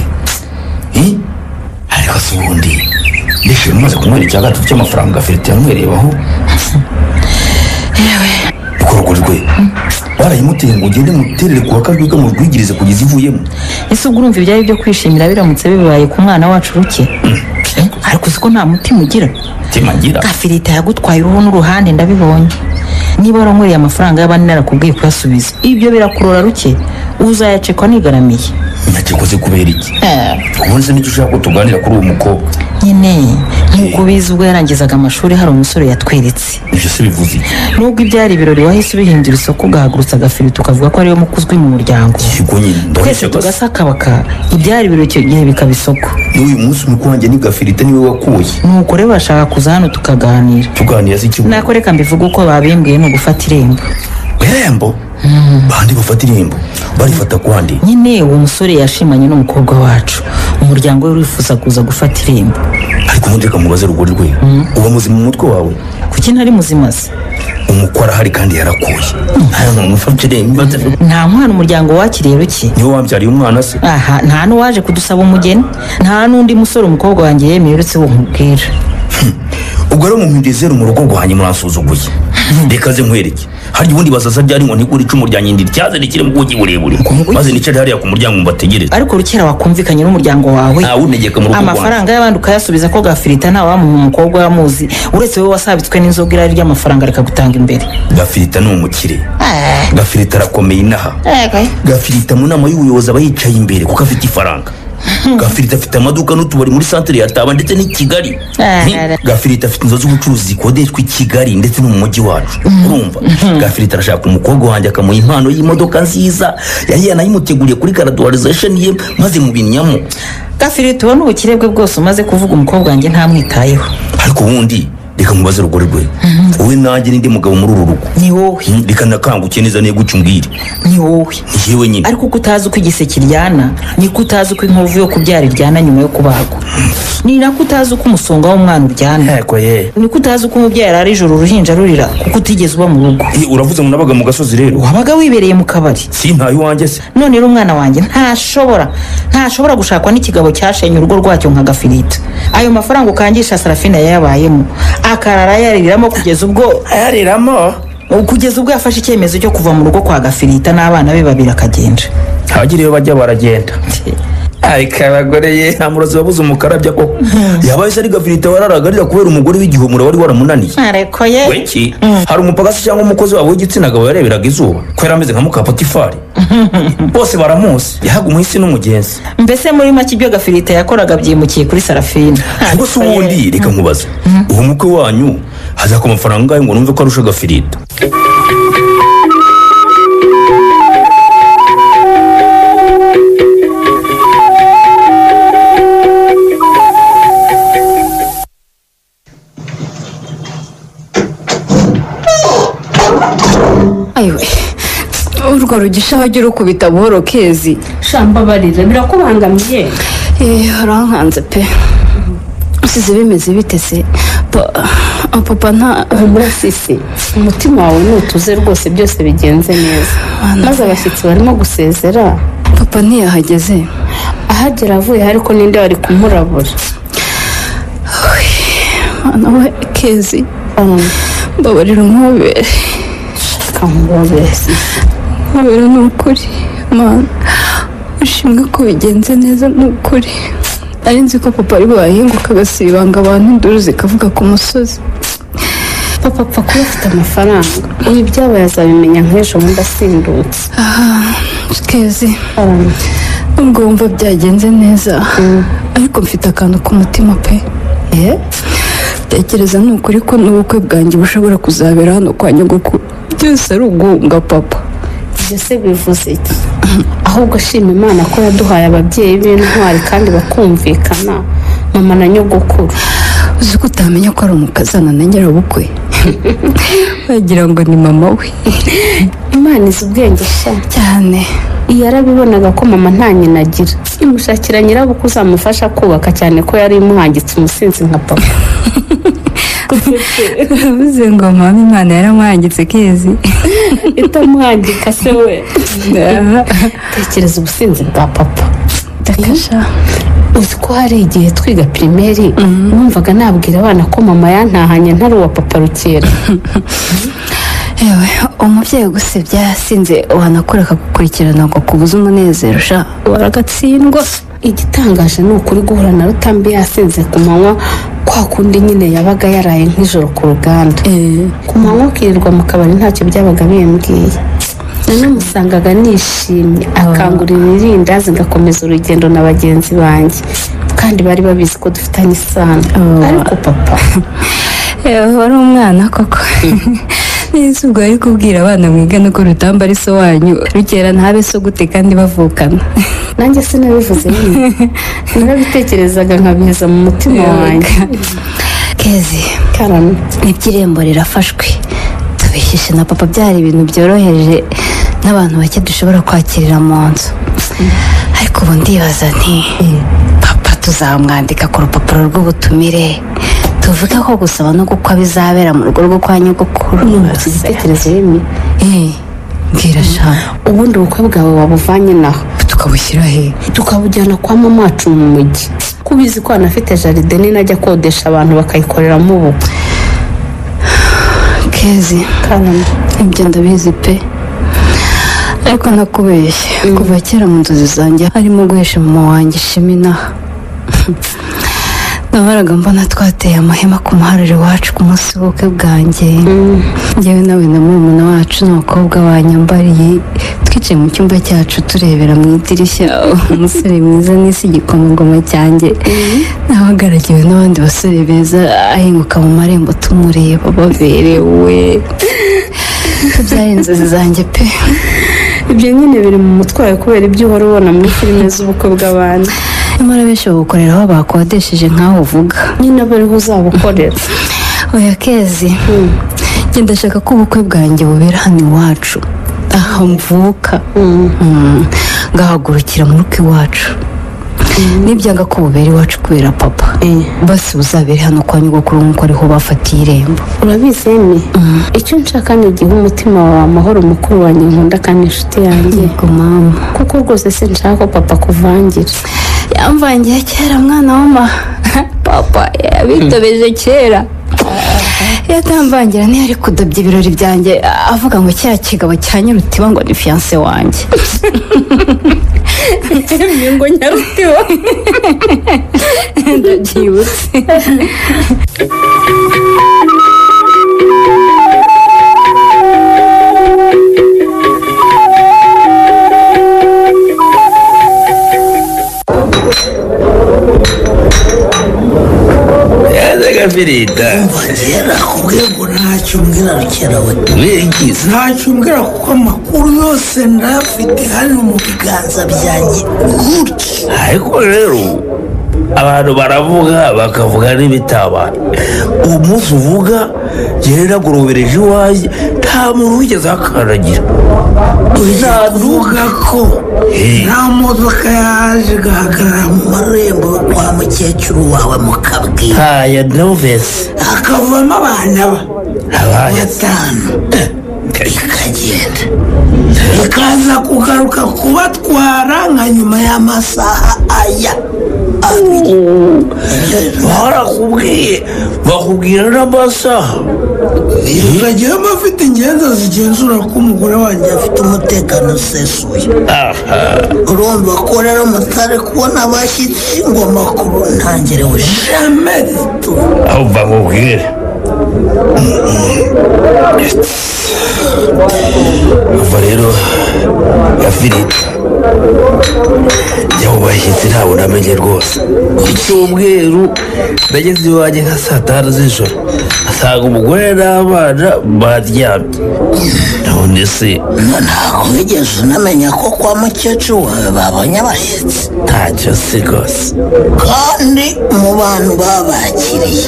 Ariko se ubundi Kunywera icya gatatu cy'amafaranga Gafirita yanywereyeho. Yewe. Ikorwa rwe. Barayimuteye ngo ugende muterere kuwa kajwiga mu rwigirize kugeza ivuyemo. Ese ubwo urumva ibyari byo kwishimira biramutse bibaye ku mwana wacu Ruke? Ariko uzi ko nta mutima ugira. Mutima ngira. Gafirita yagutwaye uruhu n'uruhande ndabibonye. Niba waranywereye amafaranga y'abandi narakubwiye kuyasubiza. Ibyo birakurora Ruke. Uzayacekwa nigaramiye. Nyacikoze kubera iki? Ubundi se nicyo ushaka ko tuganira kuri uwo mukobwa? Nyine nk'uko ubizi ubwo yarangizaga amashuri hari umusore yatweretse. Ibyo se bivuze iki? Nubwo ibyari ibirori wahise ubihindura isoko ugahagurutsa Gafirita ukavuga ko ariwe mukuzwi mu muryango. Yego nyine twese tugasakabaka ibyari ibirori icyo gihe bikaba isoko. N'uyu munsi umukwe wanjye ni Gafirita niwe wakuye. Nuko rero bashaka kuza hano tukaganira. Tuganira se iki? Nako reka mbivuge uko babimbwiye ni ugufata irembo. Irembo? Bandi bafata irembo barifata kwandi. Nyine uwo musore yashimanye n'umukobwa wacu, umuryango we urifuza kuza gufata irembo. Ariko ubundi reka mubaze rugori rwe, uba muzima mu mutwe wawe? Kuki ntari muzima se? Umukwe arahari kandi yarakuye. Nta mwana umuryango wakiriye Ruke. Niwe wambyariye umwana se? Aha, nta n'uwaje kudusaba umugeni, nta n'undi musore umukobwa wanjye yemeye uretse uwo nkubwira. Ubwo rero mumpinduye zeru mu rugo rwanjye muransuzuguye. Reka ze nkwereke. Harya ubundi bazaza byari ngo ntigure icumu rya nyindi ryaze rikiri mu bwugi burebure. Maze nicare hariya ku muryango mbategereze. Ariko Rukera wakumvikanye n'umuryango wawe. Nta wunegeka mu rugo rwanjye. Amafaranga y'abandi ukayasubiza ko Gafirita nta wamuha umukobwa wamuzi uretse wowe wasabitswe n'inzoga irari ry'amafaranga rikagutanga imbere. Gafirita ni umukire. Gafirita arakomeye inaha. Gafirita mu nama y'ubuyobozi aba yicaye imbere kuko afite ifaranga. Gafirita afite amaduka n'utubari muri santere ya Taba ndetse n'i Kigali. Gafirita afite inzu z'ubucuruzi zikodeshwa i Kigali ndetse no mu mujyi wacu. Urumva? Gafirita arashaka umukobwa wanjye akamuha impano y'imodoka nziza yari yanayimuteguriye kuri graduation ye maze mubinyamo. Gafirita ubona ubukire bwe bwose umaze kuvuga umukobwa wanjye ntamwitayeho. Ariko ubundi reka mubaze rugori rwe. Wowe nanjye ninde mugabo muri uru rugo? Ni wowe. Reka nakanguke neza niba guca umbwire. Ni wowe. Yewe nyine. Ariko uko utazi uko igise kiryana, niko utazi uko inkovu yo kubyara iryana nyuma yo kubagwa. Ni nako utazi uko umusonga w'umwana uryana. Yego ye. Niko utazi uko umubyeyi arara ijoro uruhinja rurira kuko utigeze uba mu rugo. Uravuze ngo nabaga mu gasozi rero? Wabaga wibereye mu kabari. Si ntayo iwanjye se. None rero umwana wanjye ntashobora gushakwa n'ikigabo cyashenye urugo rwacyo nka Gafirita. Ayo mafaranga ukangisha Sarafina yayabayemo. Akarara yariramo kugeza ubwo ayariramo kugeza ubwo yafashe icyemezo cyo kuva mu rugo kwa Gafirita n'abana be babiri akagenda. Hagiriye bajya baragenda. Ariko abagore ye nta murozi wabuze umukarabya koko. Yabaye se ari Gafirita wararagarira kubera umugore w'igihumura wari waramunaniye. Ariko ye. Weki hari umupagasi cyangwa umukozi wabo w'igitsina gabo yareberaga izuba ko yari ameze nka muka Potifari. Bose baramuzi yahaga umuhisi n'umugenzi. Mbese muri make ibyo Gafirita yakoraga byimukiye kuri Sarafina. Ariko se ubundi reka nkubaze, ubu mukwe wanyu haza ku mafaranga angahe ngo numve ko arusha Gafirita? Ayiwe, urwo rugisha wajya urukubita buhoro Kezi. Shambabarira birakubangamiye. Urankanze pe. Usize bimeze bite se? Papa nta humura sisi. Umutima wawe nutuze rwose byose bigenze neza. Maze abashyitsi barimo gusezera. Papa ntiyahageze. Ahagera avuye ariko ninde wari kumurabura? Mwana we Kezi. Mbabarira umpobere. Nkubera ni ukuri Mana, ushimwe ko bigenze neza ni ukuri. Nari nzi ko papa ari buhahinguka agasibanga abantu induru zikavuga ku musozi. Papa apfa kuba afite amafaranga, ubu ibyabaye azabimenya nk'ejo bundi asindutse. Kezi, nubwo wumva byagenze neza ariko mfite akantu ku mutima pe. Tekereza ni ukuri ko n'ubukwe bwanjye bushobora kuzabera hano kwa nyogokuru, byose ari uguhunga papa. Ibyo se bivuze iki? Ahubwo shima Imana ko yaduhaye ababyeyi b'intwari kandi bakumvikana, mama na nyogokuru. Uzi ko utamenya ko ari umukazana na nyirabukwe? Wagira ngo ni mama we. Imana izi ubwenge sha cyane. Yarabibonaga ko mama nta nyina agira, imushakira nyirabukwe uzamufasha kubaka, cyane ko yari imuhangitse umusinzi nka papa. Uravuze ngo mama Imana yaramuhangitse Kezi? Itamuhangika se we. Tekereza ubusinzi bwa papa. Ndakasha. Uzi ko hari igihe twiga pirimeri numvaga nabwira abana ko mama yantahanye ntari uwa papa Rukera. Yewe, umubyeyi ugusebya yasinze wanakora akagukurikirana ngo akubuze umunezero sha, waragatsindwa. Igitangaje ni ukuri guhura na Rutambi yasinze ku manywa, kwa kundi nyine yabaga yaraye nk'ijoro ku ruganda, ku manywa akirirwa mu kabari ntacyo byabaga bimbwiye. Nanamusangaga nishimye akangurira irindazi ngakomeza urugendo na bagenzi banjye, kandi bari babizi ko dufitanye isano. Ariko papa wari umwana koko. Neza ubwo ari kubwira abana mwigana ko Rutamba ari so wanyu, Rukera ntabe so gute kandi bavukana. Nanjye sinabivuze nyine, narabitekerezaga nkabiheza mu mutima wanjye. Kezi, karame, iby'irembo rirafashwe, tubishyishe na papa byari ibintu byoroheje n'abantu bake dushobora kwakirira mu nzu. Ariko ubu ndibaza nti papa tuzamwandika ku rupapuro rw'ubutumire tuvuge ko gusaba no gukwa bizabera mu rugo rwo kwa nyogokuru. Nungutse igitekerezo yemye. Mbwira sha. Ubundi ubukwe bwawe wabuvanye naho tukabushyira he? Tukabujyana kwa mama wacu mu mujyi, kubizi ko anafite jaride nini ajya akodesha abantu bakayikoreramo ubukwe. Kezi, ibyo ndabizi pe, ariko nakubeshye kuva kera mu nzozi zanjye harimo guhesha mama wanjye ishema inaha. Nahoraga mbona twateye amahema ku muharuro iwacu ku munsi w'ubukwe bwanjye, njyewe nawe na murumuna wacu n'umukobwa wanyambariye, twicaye mu cyumba cyacu turebera mu idirishya umusore mwiza n'isi igikomangoma cyanjye, nahagaragiwe n'abandi basore beza ahinguka mu marembo tumureba baberewe. Byari inzozi zanjye pe. Ibyo nyine biri mu mutwe wawe kubera ibyo uhora ubona muri filime z'ubukwe bw'abandi. Nyamara benshi babukorera aho bakodesheje nk'aho uvuga. Nyine aba ariho uzabukorera. Oya Kezi, njye ndashaka ko ubukwe bwanjye bubera hano iwacu, aho mvuka, ngahagurukira mu rugo iwacu. Nibyanga ko bubera iwacu kubera papa, basi buzabere hano kwa nyogokuru nk'uko ariho bafatiye irembo. Urabizi Emi, icyo nshaka ni igihe umutima wawe amahoro mukuru wanjye nkunda kandi inshuti yanjye. Yego mama. Kuko rwose sinshaka ko papa akuvangira. Yamvangiye kera mwana w'ama papa yabitobeje kera. Yatamvangira ntiyari kudobya ibirori byanjye avuga ngo kiriya kigabo cya Nyarutiba ngo ni fiyanse wanjye. Ngo Nyarutiba ndabyibutse. Gafirita, nakubwiye ngo ntacyo umbwira Rukera we. Ntacyo umbwira kuko amakuru yose ndayafite hano mu biganza byanjye gutya. Ariko rero abantu baravuga bakavuga n'ibitabaye. Uwo munsi uvuga gerera gurobereje iwanjye nta muntu wigeze ahakandagira. Uzavuga ko nta modoka yaje igahagarara mu marembo kwa mukecuru wawe mukabwira. Ntaya numvise. Hakavamo abana batanu ikagenda ikaza kugaruka kubatwara nka nyuma y'amasaha aya abiri. Barakubwiye bakubwira n'amasaha. Uragiramo afite ingenzi zigenzura ko umugore wanjye afite umutekano usesuye. Urumva ko rero mutari kubona abashyitsi ngo amakuru ntangerewe jamais. Aho bakubwira kuva rero Gafirita jya mu bashyitsi ntabwo namenye rwose. Ku cyumweru nageze iwanjye nka saa tanu z'ijoro asanga umugore n'abana baryamye. None se ntabwo wigeze unamenya ko kwa mukecuru wawe babonye abashyitsi? Ntacyo si rwose. Kandi mu bantu babakiriye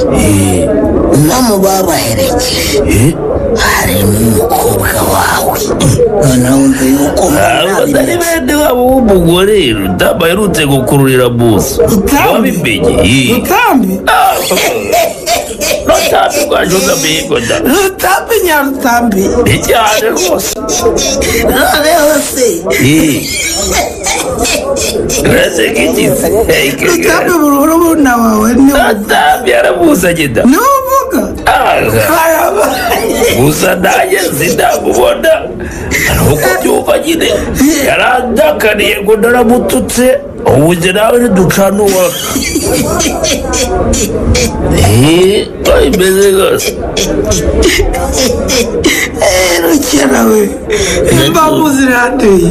no mu babaherekeje harimo umukobwa wawe. Noneho wumva yuko atari bene wabo w'umugore Rutamba aherutse gukururira buso. Wabimenye? Rutambi? Rutambi rwa Joseph da. Rutambi nyarutambi. Cyane rwose. Noneho se Uraseka iki se? Rutambi murumuna wawe ni Rutambi yaramuzanye da. Niwe uvuga? Gusa nanjye sindamubona. Nuko byumva nyine yarandakariye ngo naramututse, ubu njye nawe ntiducana uwaka. Imeze rwose. Rukera we, imbavu ziranteye.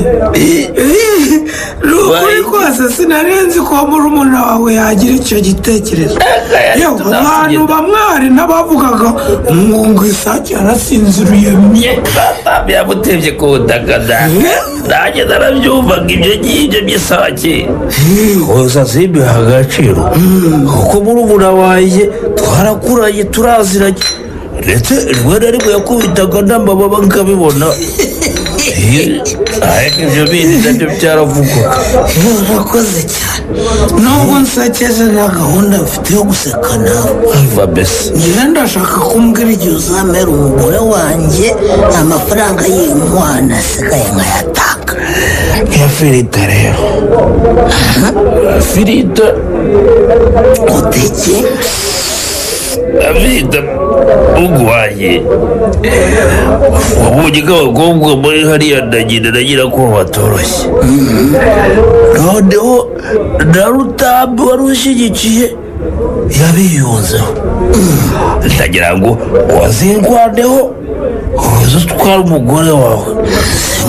Ni ukuri kose sinari nzi ko murumuna wawe yagira icyo gitekerezo. Yewe, abantu bamwe hari n'abavugaga ngo isake yarasinziriye mye. Rutambi yamutebye ku butaka da. Nanjye narabyumvaga ibyo ngibyo by'isake. Gusa simbiha agaciro, kuko murumuna wanjye twarakuranye turaziranye, ndetse rimwe na rimwe yakubitaga n'amababa nkabibona. Ariko ibyo bindi nabyo byaravugwaga. Urakoze cyane, nubwo nsekeje nta gahunda mfite yo guseka nawe. Umva mbese, Njyewe ndashaka kumbwira igihe uzamera umugore wanjye amafaranga y'inkwano asigaye nkayatanga. Ya Firita rero, Firita uteke Firita ugwaye, wabonye ko abakobwa muri hariya ndagenda ndagira ko batoroshye. Noneho na Rutambi wari ushyigikiye yabiyunzeho, ndagira ngo wazingwaneho uze utware umugore wawe.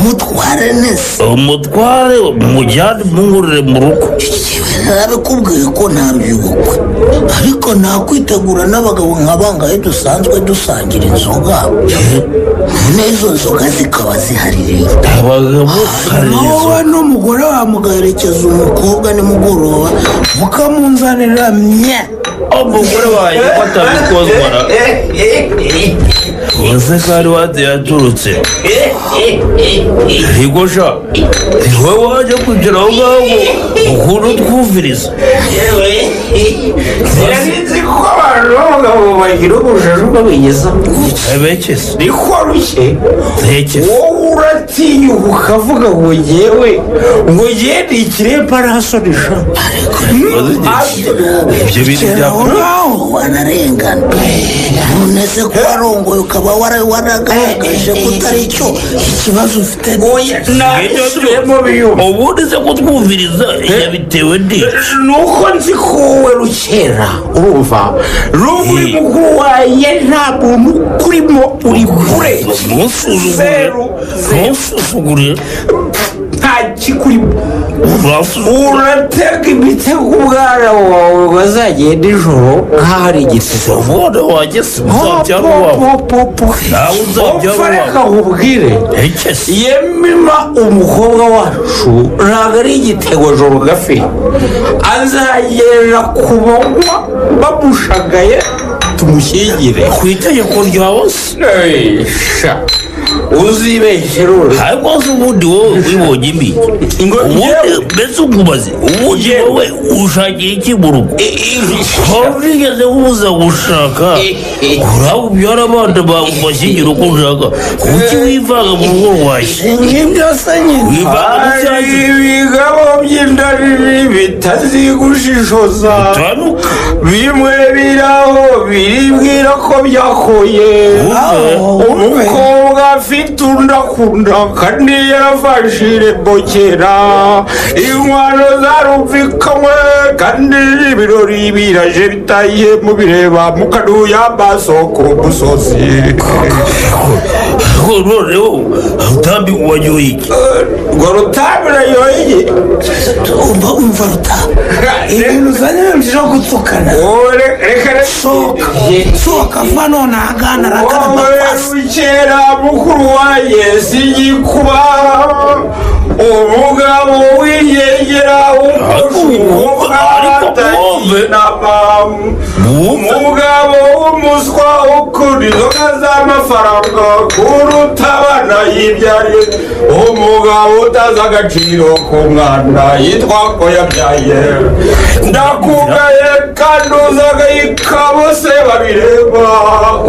Mutware neza. Umutware mujyane mungurire mu rugo. Narabikubwiye ko ntabyubukwe, ariko nakwitegura n'abagabo nka bangahe dusanzwe dusangira inzoga, none izo nzoga zikaba zihari rero. Abagabo wowe n'umugore wawe mugaherekeza umukobwa nimugoroba mukamunzanira mye. Umugore wanjye ko atabikozwa na uze kandi wate yaturutse rigosha, ni wowe waje kwicara aho ngaho ngo ukuntu twumviriza. Sinari ko abantu b'abagabo bagira ubujiji ubwo bigeza. Ebekese niko rushye. Ntekese wowe uratinyuka ukavuga ngo ngewe ngo ngewe ni ikiremba ntasonisha. Ibyo bintu aho wanarengana, none se ko warongoye ukaba waragaragaje ko utari cyo ikibazo ufite? Ubundi se kutwumviriza yabitewe n'iki? Nuko nzi ko wowe Rukera, urumva n'ubwo uri mukuru wanjye nta muntu ukurimo, uri kure. Ntusuzugure, ntusuzugure. Nta kikurimo. Uratega imitego umwana wawe ngo azagende ijoro nk'aho ari igitego. Umwana wanjye si uzabyara uwawe, nawe uzabyara Upfa, reka uwawe. nkubwire, yemima umukobwa wacu ntabwo ari igitego joro gafi, azagera ku manywa bamushagaye tumushyingire ku itegeko ryawe se. Uzibeshye rero. Ariko se ubundi wowe wibonye imbi, ubundi mbese ukubaze, ubundi wowe ushakiye iki mu rugo? Waba urigeze ubuza gushaka urabe ubyara abana bawe ubashyingira uko ushaka, kuki wivanga mu rugo rwanjye? Ngibyo se nyine. Wivanga mu Hari cyanjye. ibigabo by'indariri bitazigushishoza, bimwe biraho biribwira ko byakoye. Umukobwa afite undi akunda kandi yarafashe irembo kera, inkwano zarumvikanywe kandi ibirori biraje bitaye mubireba mukanuye amaso ku musozi. Noneho Rutambi wanyoye iki? Ngo Rutambi nanyoye iki? Umva, umva Rutambi, ibintu uzanye byo gutukana. Reka. Sohoka, sohoka vuba none ahagana arakara. Wowe Rukera mukuru wanjye singikuba, umugabo wiyegera umugabo w'umuswa ukunda inzoga z'amafaranga kuri Uruta abana yibyariye. Umugabo utazi agaciro k'umwana yitwa ko yabyaye. Ndakugaye kandi uzagayika bose babireba.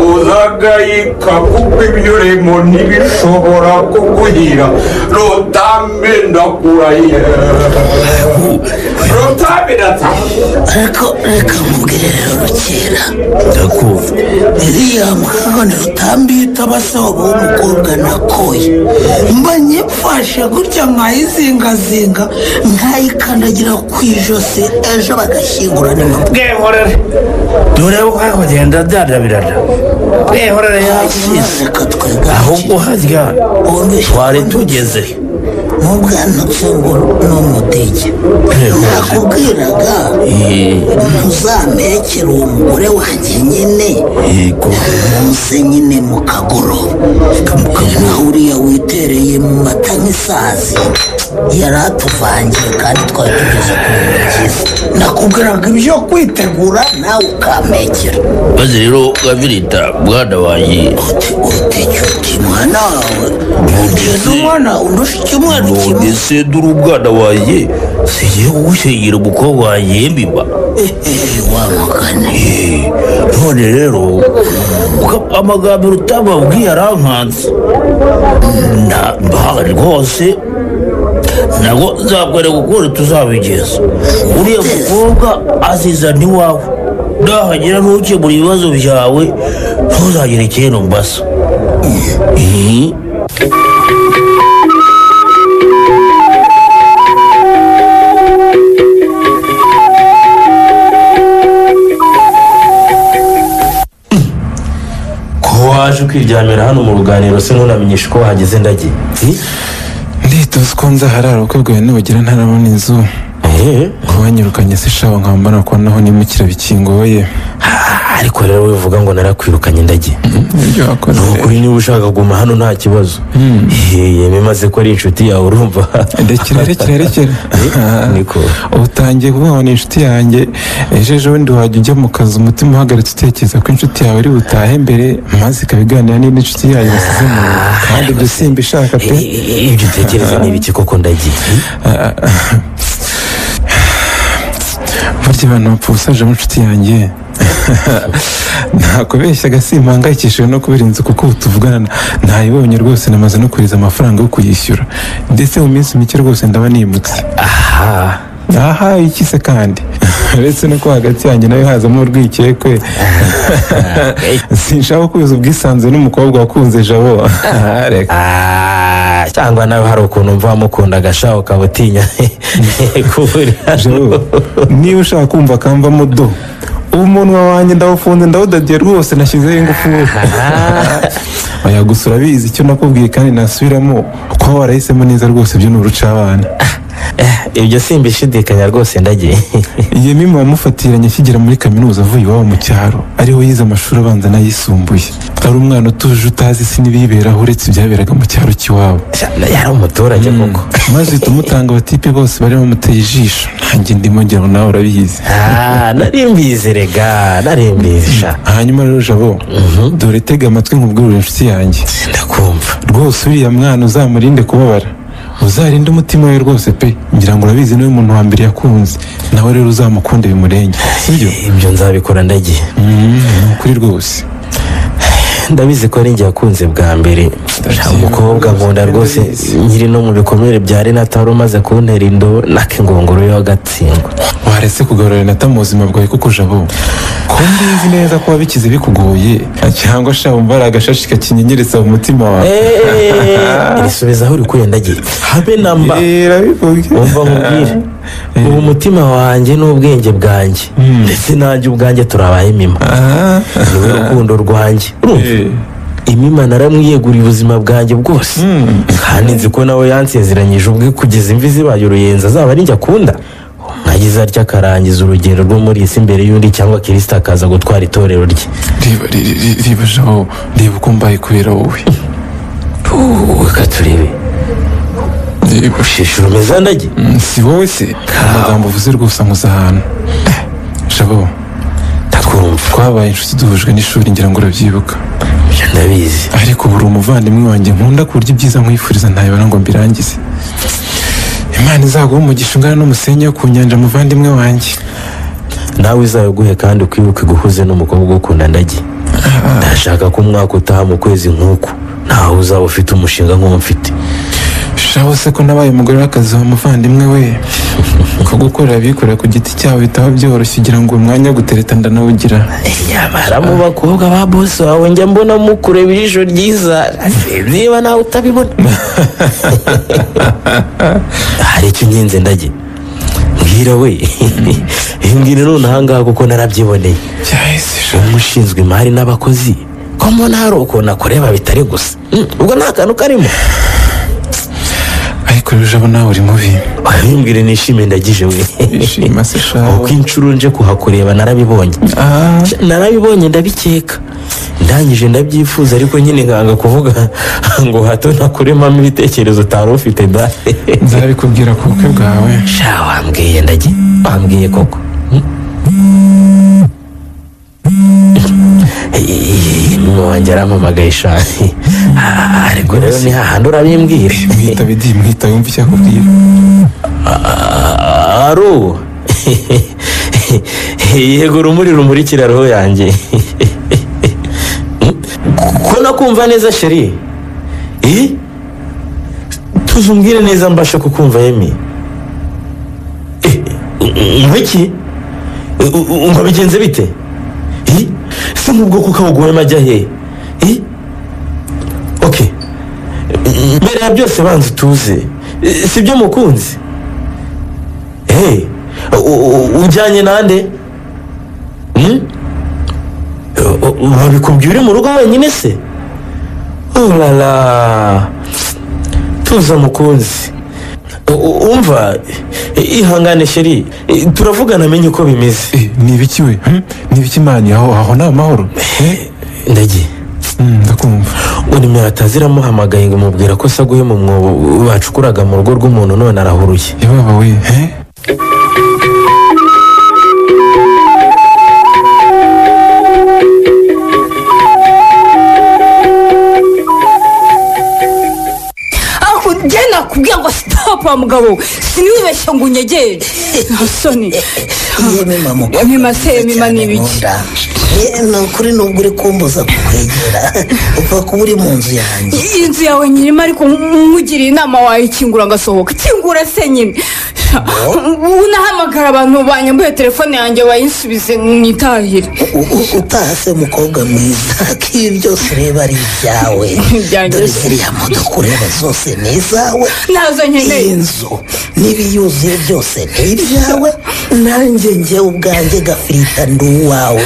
Uzagayika kuko ibyo urimo ntibishobora kuguhira. Rutambi ndakurahiye. Rutambi ndataha. Ariko reka nkubwire rero Rukera, ndakumva. Iriya mwana Rutambi itabasoba w'umukobwa nakoye, mba nyipfashe gutya nkayizingazinga nkayikandagira ku ijosi, ejo bagashyingura n'impamvu. Bwihorere, dore uko kugenda byarabirana. Bwihorere yasize. Ahubwo harya twari tugeze Ntubwanutse ngo ni umudege. Nakubwiraga ntuzamekere uwo mugore wanjye nyine, muze nyine mu kagoroba. Naho uriya witereye mu mata nk'isazi yari atuvangiye kandi twari tugeze ku bintu byiza. Nakubwiraga ibyo kwitegura nawe ukampekera. Maze rero Gabirita mwana wanjye, uti mwana wawe ugeze umwana undusha icyumweru kimwe. None se dore umwana wanjye, sigiye kugushyingira umukobwa wanjye mbiba. Wa mugani. None rero amagambo rutababwiye arankanze. Rwose ntabwo nzakwereka ukuntu tuzabigenza. Uriya mukobwa azizana iwawe, nahagera ntukemura ibibazo byawe, ntuzagire ikintu mbasa. Ko waje ukiryamira hano mu ruganiriro se ntunamenyeshe uko wahageze ndagiye? Nditoza ko nzaharara ubukwe bwawe nubagera ntarabona inzu. Wanyirukanye se shaho nkambona ko naho nimukira bikingoye. Ariko rero wivuga ngo narakwirukanye ndagiye. Ni ukuri niba ushaka kuguma hano nta kibazo. Yememaze ko ari inshuti yawe urumva. Rekera rekera rekera. Niko. Utangiye kuvuga ngo ni inshuti yanjye, ejo ejo bundi wajya ujya mu kazi umutima uhagaritse utekereza ko inshuti yawe iri butahe mbere, maze ikabiganira n'indi nshuti yayo basize mu rugo. Kandi ibyo simbishaka pe. Ibyo utekereza ni ibiki koko ndagiye? Burya abantu bapfa ubusaje mu nshuti yanjye. Ntakubeshyaga simpangayikishijwe no kubera inzu kuko ubu tuvugana ntayibonye rwose, namaze no kohereza amafaranga yo kuyishyura, ndetse mu minsi mike rwose ndaba nimutse. Aha iki se kandi uretse no ko hagati yanjye nawe hazamo urwikekwe, sinshaka kubuza ubwisanzure n'umukobwa wakunze Jabo. Reka. Cyangwa nawe hari ukuntu mva mukunda agashaho ukaba utinya kubura. Jabo, niba ushaka kumva akamvamo do, umunwa wanjye ndawufunze ndawudadiye rwose, nashyizeho ingufuri. Oya gusa urabizi icyo nakubwiye kandi nasubiramo, kuba warahisemo neza rwose ibyo ni urucabana. Ibyo simbishidikanya rwose ndagiye. Yemima wamufatiranye akigera muri kaminuza avuye iwabo mu cyaro, ariho yize amashuri abanza n'ayisumbuye. Ari umwana utuje utazi isi n'ibiyiberaho uretse ibyaberaga mu cyaro cy'iwabo. Yari umuturage koko. Maze uhita umutanga abatipe bose bari bamuteye ijisho. Nanjye ndimo ngira ngo nawe urabizi. Nari mbizi rega, nari mbizi sha. Hanyuma rero Jabo, dore tega amatwi nkubwire inshuti yanjye. Ndakumva. Rwose uriya mwana uzamurinde kubabara. Uzarinde umutima we rwose pe, ngira ngo urabizi niwe muntu wa mbere yakunze, nawe rero uzamukunde bimurenge, sibyo? Ibyo nzabikora ndagiye. Ni ukuri rwose. Ndabizi ko ari njye yakunze bwa mbere. Umukobwa nkunda rwose nkiri no mu bikomere bya Renata wari umaze kuntera indobo n'akingunguru yo agatsindwa. Waretse kugarura Renata mu buzima bwawe kuko Jabo, ko mbizi neza ko wabikize bikugoye, cyangwa sha wumva ari agashashi kakinyenyeretsa mu mutima wawe. Irisubiza aho urikuye ndagiye. Habe namba. Wumva nkubwire. Ubu umutima wanjye n'ubwenge bwanjye ndetse nanjye ubwanjye turabaye imima. Niwe rukundo rwanjye. Urumva? Imima naramwiyeguriye ubuzima bwanjye bwose. Kandi nzi ko nawe yansezeranyije ubwe kugeza imvi zibaye uruyenzi azaba ari njye akunda. Mwagize atya akarangiza urugendo rwo muri isi mbere y'undi cyangwa Kristo akaza gutwara itorero rye. Reba Jabo, reba uko mbaye kubera wowe. Reka turebe. Ushishura umeze ndage. Si wowe se? Amagambo uvuze rwose ankoza ahantu. Jabo, Ndakumva. Twabaye inshuti duhujwe n'ishuri, ngira ngo urabyibuka. Ndabizi. Ariko buri umuvandimwe wanjye nkunda ku buryo ibyiza nkwifuriza ntayibona ngo mbirangize. Imana izaguha umugisha ungana n'umusenyi wo ku nyanja, muvandimwe wanjye. Nawe izaguhe kandi ukwibuke guhuze n'umukobwa ukunda ndagi. Ndashaka ko umwaka utaha mu kwezi nk'uku ntawe uzaba ufite umushinga nk'uwo mfite. Shaho se ko nabaye umugore w'akazi wa muvandimwe we. Ko gukorera abikorera ku giti cyabo bitaba byoroshye, ugira ngo umwanya wo gutereta ndanawugira. Nyamara mu bakobwa ba bosi wawe njya mbona mukureba ijisho ryiza, niba nawe utabibona. Hari icyo ngenze ndagi. Mbwira we. Mbwira none ahangaha kuko narabyiboneye. Umushinzwe imari n'abakozi ko mbona hari ukuntu akureba bitari gusa. Ubwo nta kantu karimo. Ariko rero nawe uri mubi. Mbwira nishime ndagije we. Ishima se shaho. Uko inshuro nje kuhakureba narabibonye. Narabibonye ndabikeka. Ndangije ndabyifuza ariko nyine nkanga kuvuga ngo hato nakuremamo ibitekerezo utari ufite da. Nzabikubwira ku bukwe bwawe. Sha wambwiye ndagi. Wambwiye koko. Mama wanjye arampamagaye sha. Ariko rero ni hahandi urabimbwira. Mwita bidi mwita yumva icyo akubwira. Aro. Yego rumuri rumurikira roho yanjye. Ko nakumva neza sheri. Tuzumbwire neza mbasha kukumva yemi. Ngwiki? Ngo bigenze bite? Se nk'ubwo kuko awuguhema majya he? Okay. Mbere ya byose banza utuze. Sibyo mukunzi? Ujyanye nande? Babikubwiye uri mu rugo wenyine se? Oh la la. Tuza mukunzi. Umva ihangane sheri, turavugana menye uko bimeze. Ni ibiki we? Ni ibiki mani aho nta mahoro? Ndagiye. Ndakumva. Ngo nimero ataziramuhamagaye ngo mubwira ko saguye mu mwobo bacukuraga mu rugo rw'umuntu none arahuruye. Yababa we, Nakubwiye ngo stop wa mugabo, siniwibeshye ngo unyegere. Soni. Yemi se yemi ni ibiki? Ni ukuri nubwo uri kumbuza kukwegera upfa kuba uri mu nzu yanjye. Inzu yawe nyirimo ariko nkugiriye inama wayikingura ngasohoka. Kingura se nyine. Unahamagara abantu banyambuye telefone yanjye bayinsubize nitahire. Utaha se mukobwa mwiza, ko ibi byose ureba ari ibyawe. Dore ziriya modoka ureba zose ni izawe. Nazo nkeneye. Iyi nzu n'ibiyuzuye byose ni ibyawe. Nanjye njye ubwanjye gafirita ndi uwawe.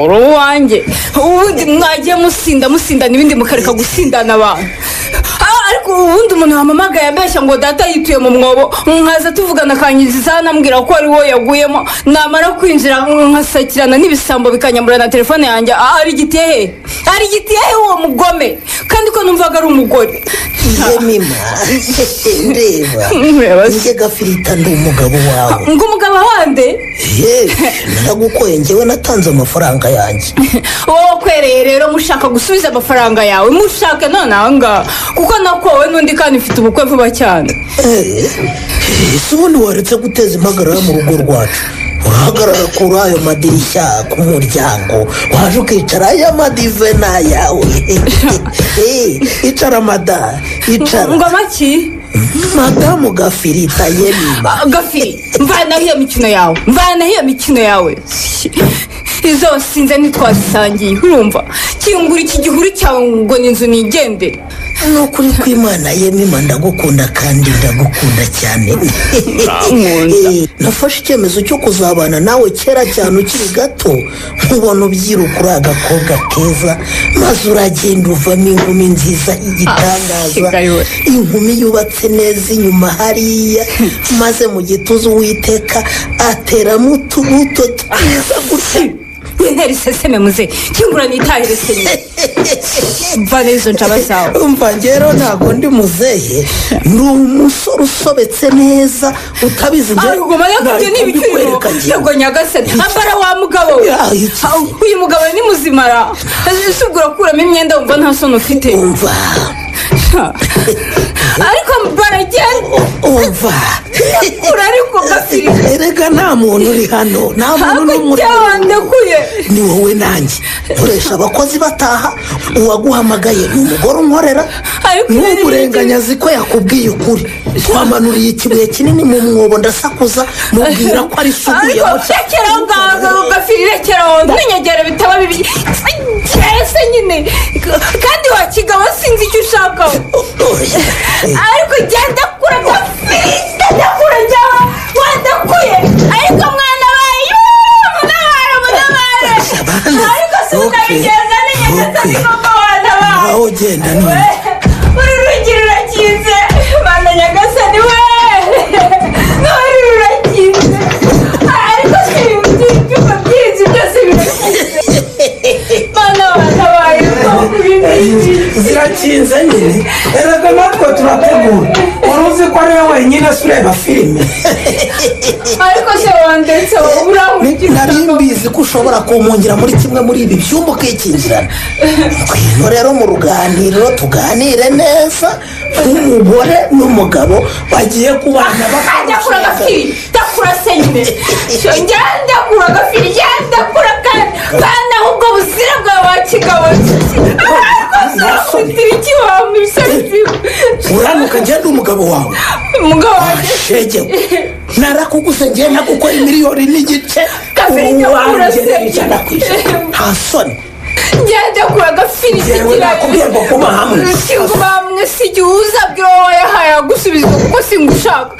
Uri uwanjye. Ubundi mwagiye musinda musindana ibindi mukareka gusindana abantu. Ariko ubundi umuntu wampamagaye ambeshya ngo data yituye mu mwobo, nkaza tuvugana akanyinjiza anambwira ko ari wowe yaguyemo, namara kwinjira nkasakirana n'ibisambo bikanyambura na telefone yanjye. Ari gitiye he? Ari gitiye he uwo mugome? Kandi ko numvaga ari umugore. Yemima, ndeba njye gafirita ndi umugabo wawe. Ngo umugabo wande? Naragukoye njyewe natanze amafaranga yanjye. Wowe wakwereye rero mushaka gusubiza amafaranga yawe, mushake none aha ngaha kuko nakowe n'undi kandi mfite ubukwe vuba cyane. Ese ubundi waretse guteza impagarara mu rugo rwacu? Urahagarara kuri ayo madirishya ku muryango, waje ukicara aya madive ni ayawe. Icara mada, icara. Ngo maki? Madamu Gafirita yemima. Gafiri, mvanaho iyo mikino yawe, mvanaho iyo mikino yawe. Izo wasinze ntitwazisangiye, urumva? Kingura iki gihuru cyawe ngo ni inzu nigendere. Ni ukuri kw'Imana yemima ndagukunda kandi ndagukunda cyane. Nafashe icyemezo cyo kuzabana nawe kera cyane ukiri gato, nkubona ubyiruka uri agakobwa keza, maze uragenda uvamo inkumi nziza y'igitangaza, inkumi yubatse neza inyuma hariya, maze mu gituza Uwiteka ateramo utubuto twiza gutya. Wintera iseseme muze, kingura nitahire se nyine. Mva n'izo njaba zawe. Umva ngero ntabwo ndi muzehe, ndi umusore usobetse neza utabizi njye. Ariko mara kujya n'ibiciro. Yego nyagasani, ambara wa mugabo we. Uyu mugabo ni muzimara. Ese ubwo urakuramo imyenda wumva nta soni ufite? Umva. Ariko baragenda. Umva. Ariko Gafiri. Erega nta muntu uri hano, nta muntu n'umwe. Wandekuye. Ni wowe nanjye. Nkoresha abakozi bataha, uwaguhamagaye ni umugore unkorera. N'umurenganya azi ko yakubwiye ukuri. Twamanuriye ikibuye kinini mu mwobo ndasakuza mubwira ko ari isuku yawe. Ariko rekera aho ngaho Gafiri, rekera aho ntunyegere bitaba bibi. Ese nyine kandi wakigabo sinzi icyo ushaka. Ariko genda kura Gafiri, genda kura njyaho wandakuye. Ariko mwana wawe munabare munabare. Ariko sinabigenda n'inyegeza ni koko wantabaye. Aho ugenda none. Uru rugi rurakinze mana nyagasani we. N'uru rurakinze. Ariko si ibyuma byinshi byose birakinze. Mana wantabaye koko ibi. Zirakinze nyine. Erega natwe turategura. Wari uzi ko ari we wenyine se ureba filime. Ariko se wandetse wowe urankurikira. Nari mbizi ko ushobora kumpungira muri kimwe muri ibi byumba ukikingirana. Ngwino rero mu ruganiriro tuganire neza nk'umugore n'umugabo bagiye kubana. Ndakura Gafiri, ndakura se nyine. Ndakura Gafiri, ndakura kandi ahubwo buzira bwawe wakigabo. Ariko se iki wamusabye? Uranuka ngende umugabo wawe. Umugabo wanjye. Shegewe. Narakuguze ngiye nagukora 1.5 miliyoni. Gafiri ndakura se. 100%. Nta soni. Ngende kura Gafiri sigira. Nakubwiye ngo guma hamwe. Singuma hamwe si igihe uzabwira wowe yahaye agusubiza kuko singushaka.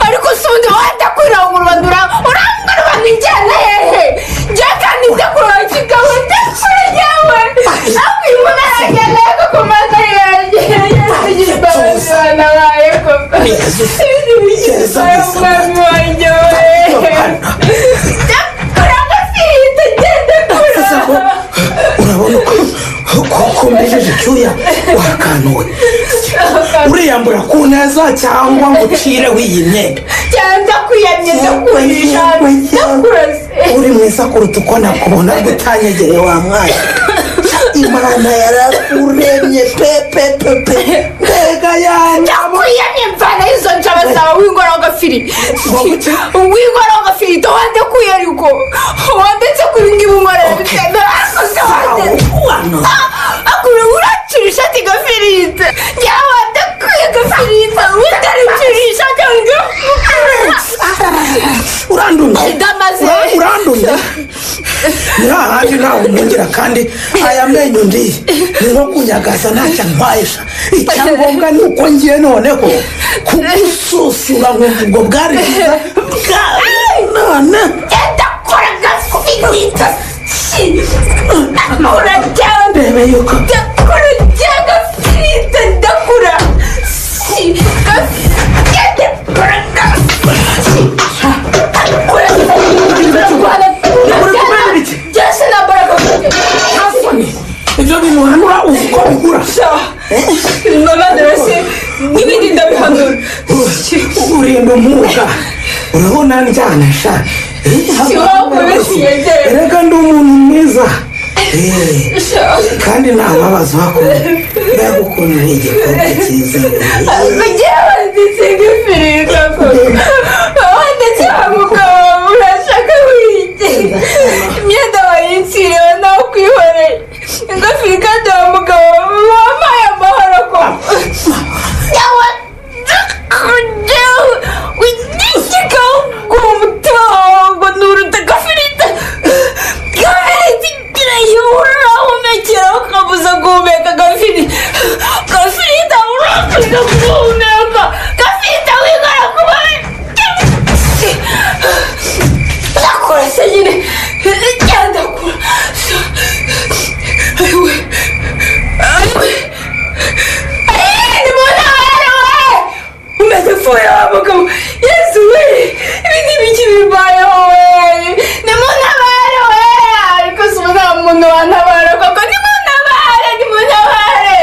Ariko se ubundi wandakura ngurubandura urangurubanda injyana hehe? Njye kandi ndakura kigabo ndakura njyewe. Ariko uyu muntu aragenda koko mana yanjye. Yesu imbabazi wanabaye koko. Umwami wanjye we. Ndakura Gafiri ndagenda kura. Urabona ko mbejeje icyuya wakanuwe. Uriyambura ku neza cyangwa ngo ucire w'iyi myenda. Cyangwa kwiyamye ndakurisha ndakurase. Uri mwiza kuruta uko nakubona gutanyegereye wa mwana. Imana yarakuremye pe pe pe pe. Mbega yanjye. Ndakwiyamye mvana izo njaba zawe wingora Gafiri. Wingora Gafiri wandekuye ariko. Wandetse kuri ngibi unkorera bitemewe. Ariko se wandetse. Akure uracura ishati Gafiri. Njyewe wandekuye Gafiri. Utaricura ishati ngo. Urandumye. Ndamaze. Urandumye. Ni hahandi ntawe umwongera kandi aya menyo ndiye ni nko kunyagaza ntacyo antwayisha. Icyangombwa ni uko ngiye noneho kugususura nkumva ubwo bwari bwiza bwawe none. Genda kora Gafiri. Ndakura cyane. Ndebe yuko. Ndakura cyane Gafiri. Ndakura. Gafiri. Ndakura Gafiri. Ndakura. Byose nambara Gafiri. Nta ibyo bintu uhanura uzi uko bigura. Mama ndabese n'ibindi ndabihanura. Urinda umwuka. Urabona njyana sha. Erega ndi umuntu mwiza. Kandi ntababaza wakora. Mbega ukuntu uri igikombe cyiza. Njyewe ndetse Gafiri koko. Wandetse wa mugabo urashaka wiki. Imyenda wayinsiriwe nawe ukwihoreye. Gafiri kandi wa mugabo wampaye amahoro koko. Wigishikaho umutima wawe ngo nuruta Gafiri. Gafiri urahumekera ukabuza guhumeka Gafiri. Gafiri urakuza guhumeka. Gafiri wigora kuba. Ndakura se nyine. Ndakura. Ayiwe. Ayiwe. Ni munabare we. Umeze foya wa mugabo. Yesu we. Ibi ni ibiki bibayeho we. Ni munabare we. Ariko si nta muntu wantabara koko. Ni munabare, ni munabare.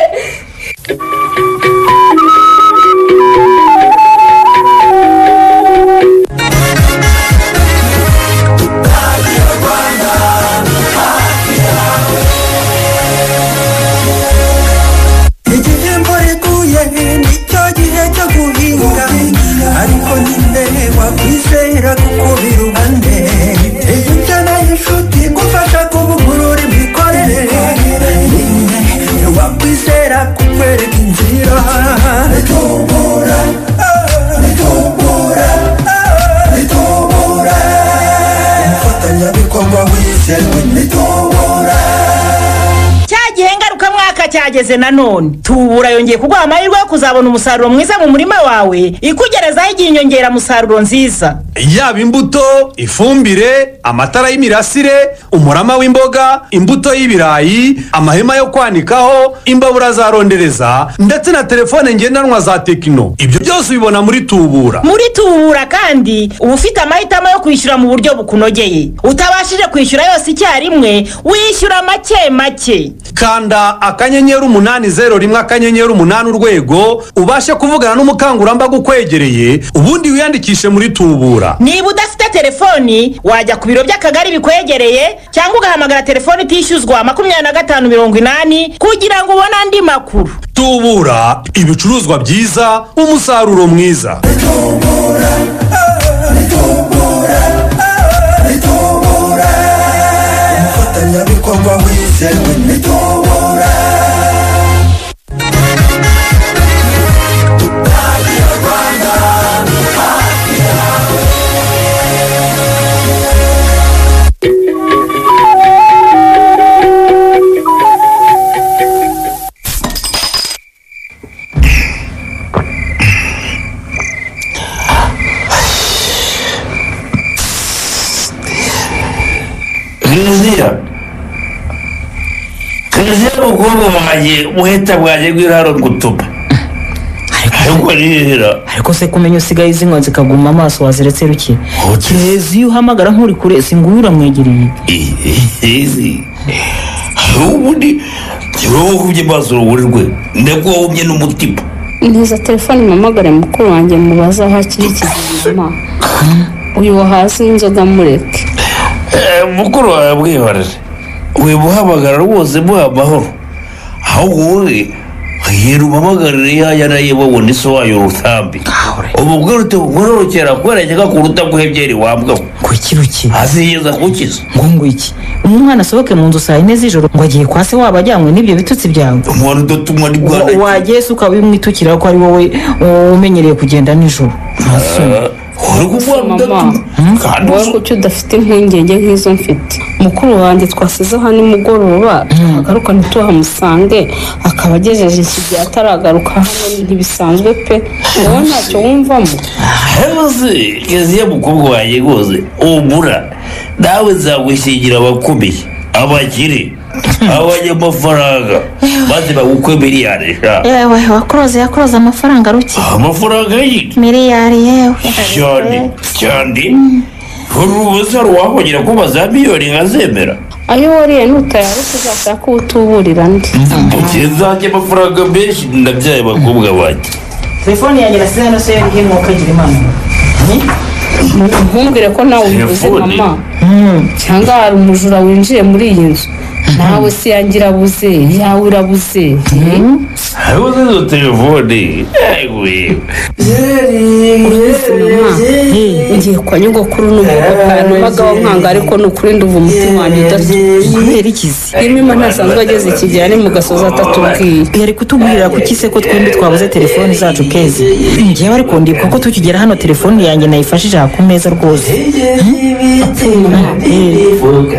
Umufatanyabikorwa wizewe ni Tubura. Cya gihe ngarukamwaka cyageze nanone, Tubura yongeye kuguha amahirwe yo kuzabona umusaruro mwiza mu murima wawe, ikugerezaho igihe inyongeramusaruro nziza. Yaba imbuto, ifumbire, amatara y'imirasire, umurama w'imboga, imbuto y'ibirayi, amahema yo kwanikaho, imbabura za rondereza ndetse na telefone ngendanwa za Tecno, ibyo byose ubibona muri Tubura. Muri Tubura kandi uba ufite amahitamo yo kwishyura mu buryo bukunogeye. Utabashije kwishyura yose icyarimwe, wishyura make make. Kanda *801 *8 urwego ubashe kuvugana n'umukangurambaga ukwegereye, ubundi wiyandikishe muri Tubura. Niba udafite telefoni, wajya ku biro by'akagari bikwegereye cyangwa ugahamagara telefoni itishyuzwa 2580 kugira ngo ubone andi makuru. Tubura, ibicuruzwa byiza, umusaruro mwiza. Umufatanyabikorwa wizewe ni Tubura. Radio Rwanda, hafi yawe. Kiliziya, Kiliziya, mukobwa wanjye, ubuheta bwanjye bw'iraro gutuma ariko rihera. Ariko se kumenya usigaye izi nkoni zikaguma amaso waziretse ruke? Kirezi, iyo uhamagara nk'uri kure, si nguyu uramwegereye. Izi ubundi wowe ukubye amaso uruguri rwe, ndabwo wumye n'umutima. Ntiza telefone mpamagare mukuru wanjye mubaze aho akiri ikizima. Uyu wo hasi inzoga mureke. Mukuru wawe bwihorere, wimuhamagara rwose, muha amahoro. Ahubwo wowe hera umuhamagarire yaya naye babona isi wayo Rutambi, umubwire uti ngororokera kwerekeka kuruta guhebyeri wambwa. Kuki ruki? Azigeza kukiza. Ngo ngo iki? Umwana asohoke mu nzu saa 4 z'ijoro ngo agiye kwa se waba ajyanywe n'ibyo bitutsi byawe? Umwana udatumwa ni bwana. Wagiye se ukabimwitukira ko ari wowe umenyereye kugenda nijoro? Uri kuvuga Mama, wowe kuki udafite impungenge nk'izo mfite? Mukuru wanjye twasize hano nimugoroba, agaruka ntituhamusange, akaba agejeje iki gihe ataragaruka hano, ntibisanzwe pe. Wowe ntacyo wumvamo? Rwose Keziya mukobwa wanjye, rwose ubura nawe nzagushyingira abakomeye, abakire, abanyamafaranga, maze bagukwe miliyari sha. Yewe, wakuroze yakuroze amafaranga ruke. Amafaranga ye. Miliyari, yewe. Cyane cyane, urubuza ruwakongera kuba za miliyoni nkazemera. Ayo wariye nutayaruka uzashaka uwo utuburira andi. Nzajya amafaranga menshi ndabyaye abakobwa banjye. Telefone yanjye nasize hano se yari mwuka gira imana? Ntumbwire ko nawe ubivuze mama, cyangwa hari umujura winjiye muri iyi nzu. Nawe si yanjye irabuze, iyawe irabuze. Hariho izo telefone, yewe. Uretse mama, ngiye kwa nyogokuru n'umugabo numagaho nkanga, ariko ni ukuri nduva umutima wanjye udatuje. Kubera ikizi? Imima ntasanzwe ageze iki gihe ari mu gasozi atatubwiye. Yari kutubwira kuki se ko twembi twabuze telefoni zacu kezi? Ngewe ariko ndibuka ko tukigera hano telefoni yanjye nayifashije aha ku meza rwose.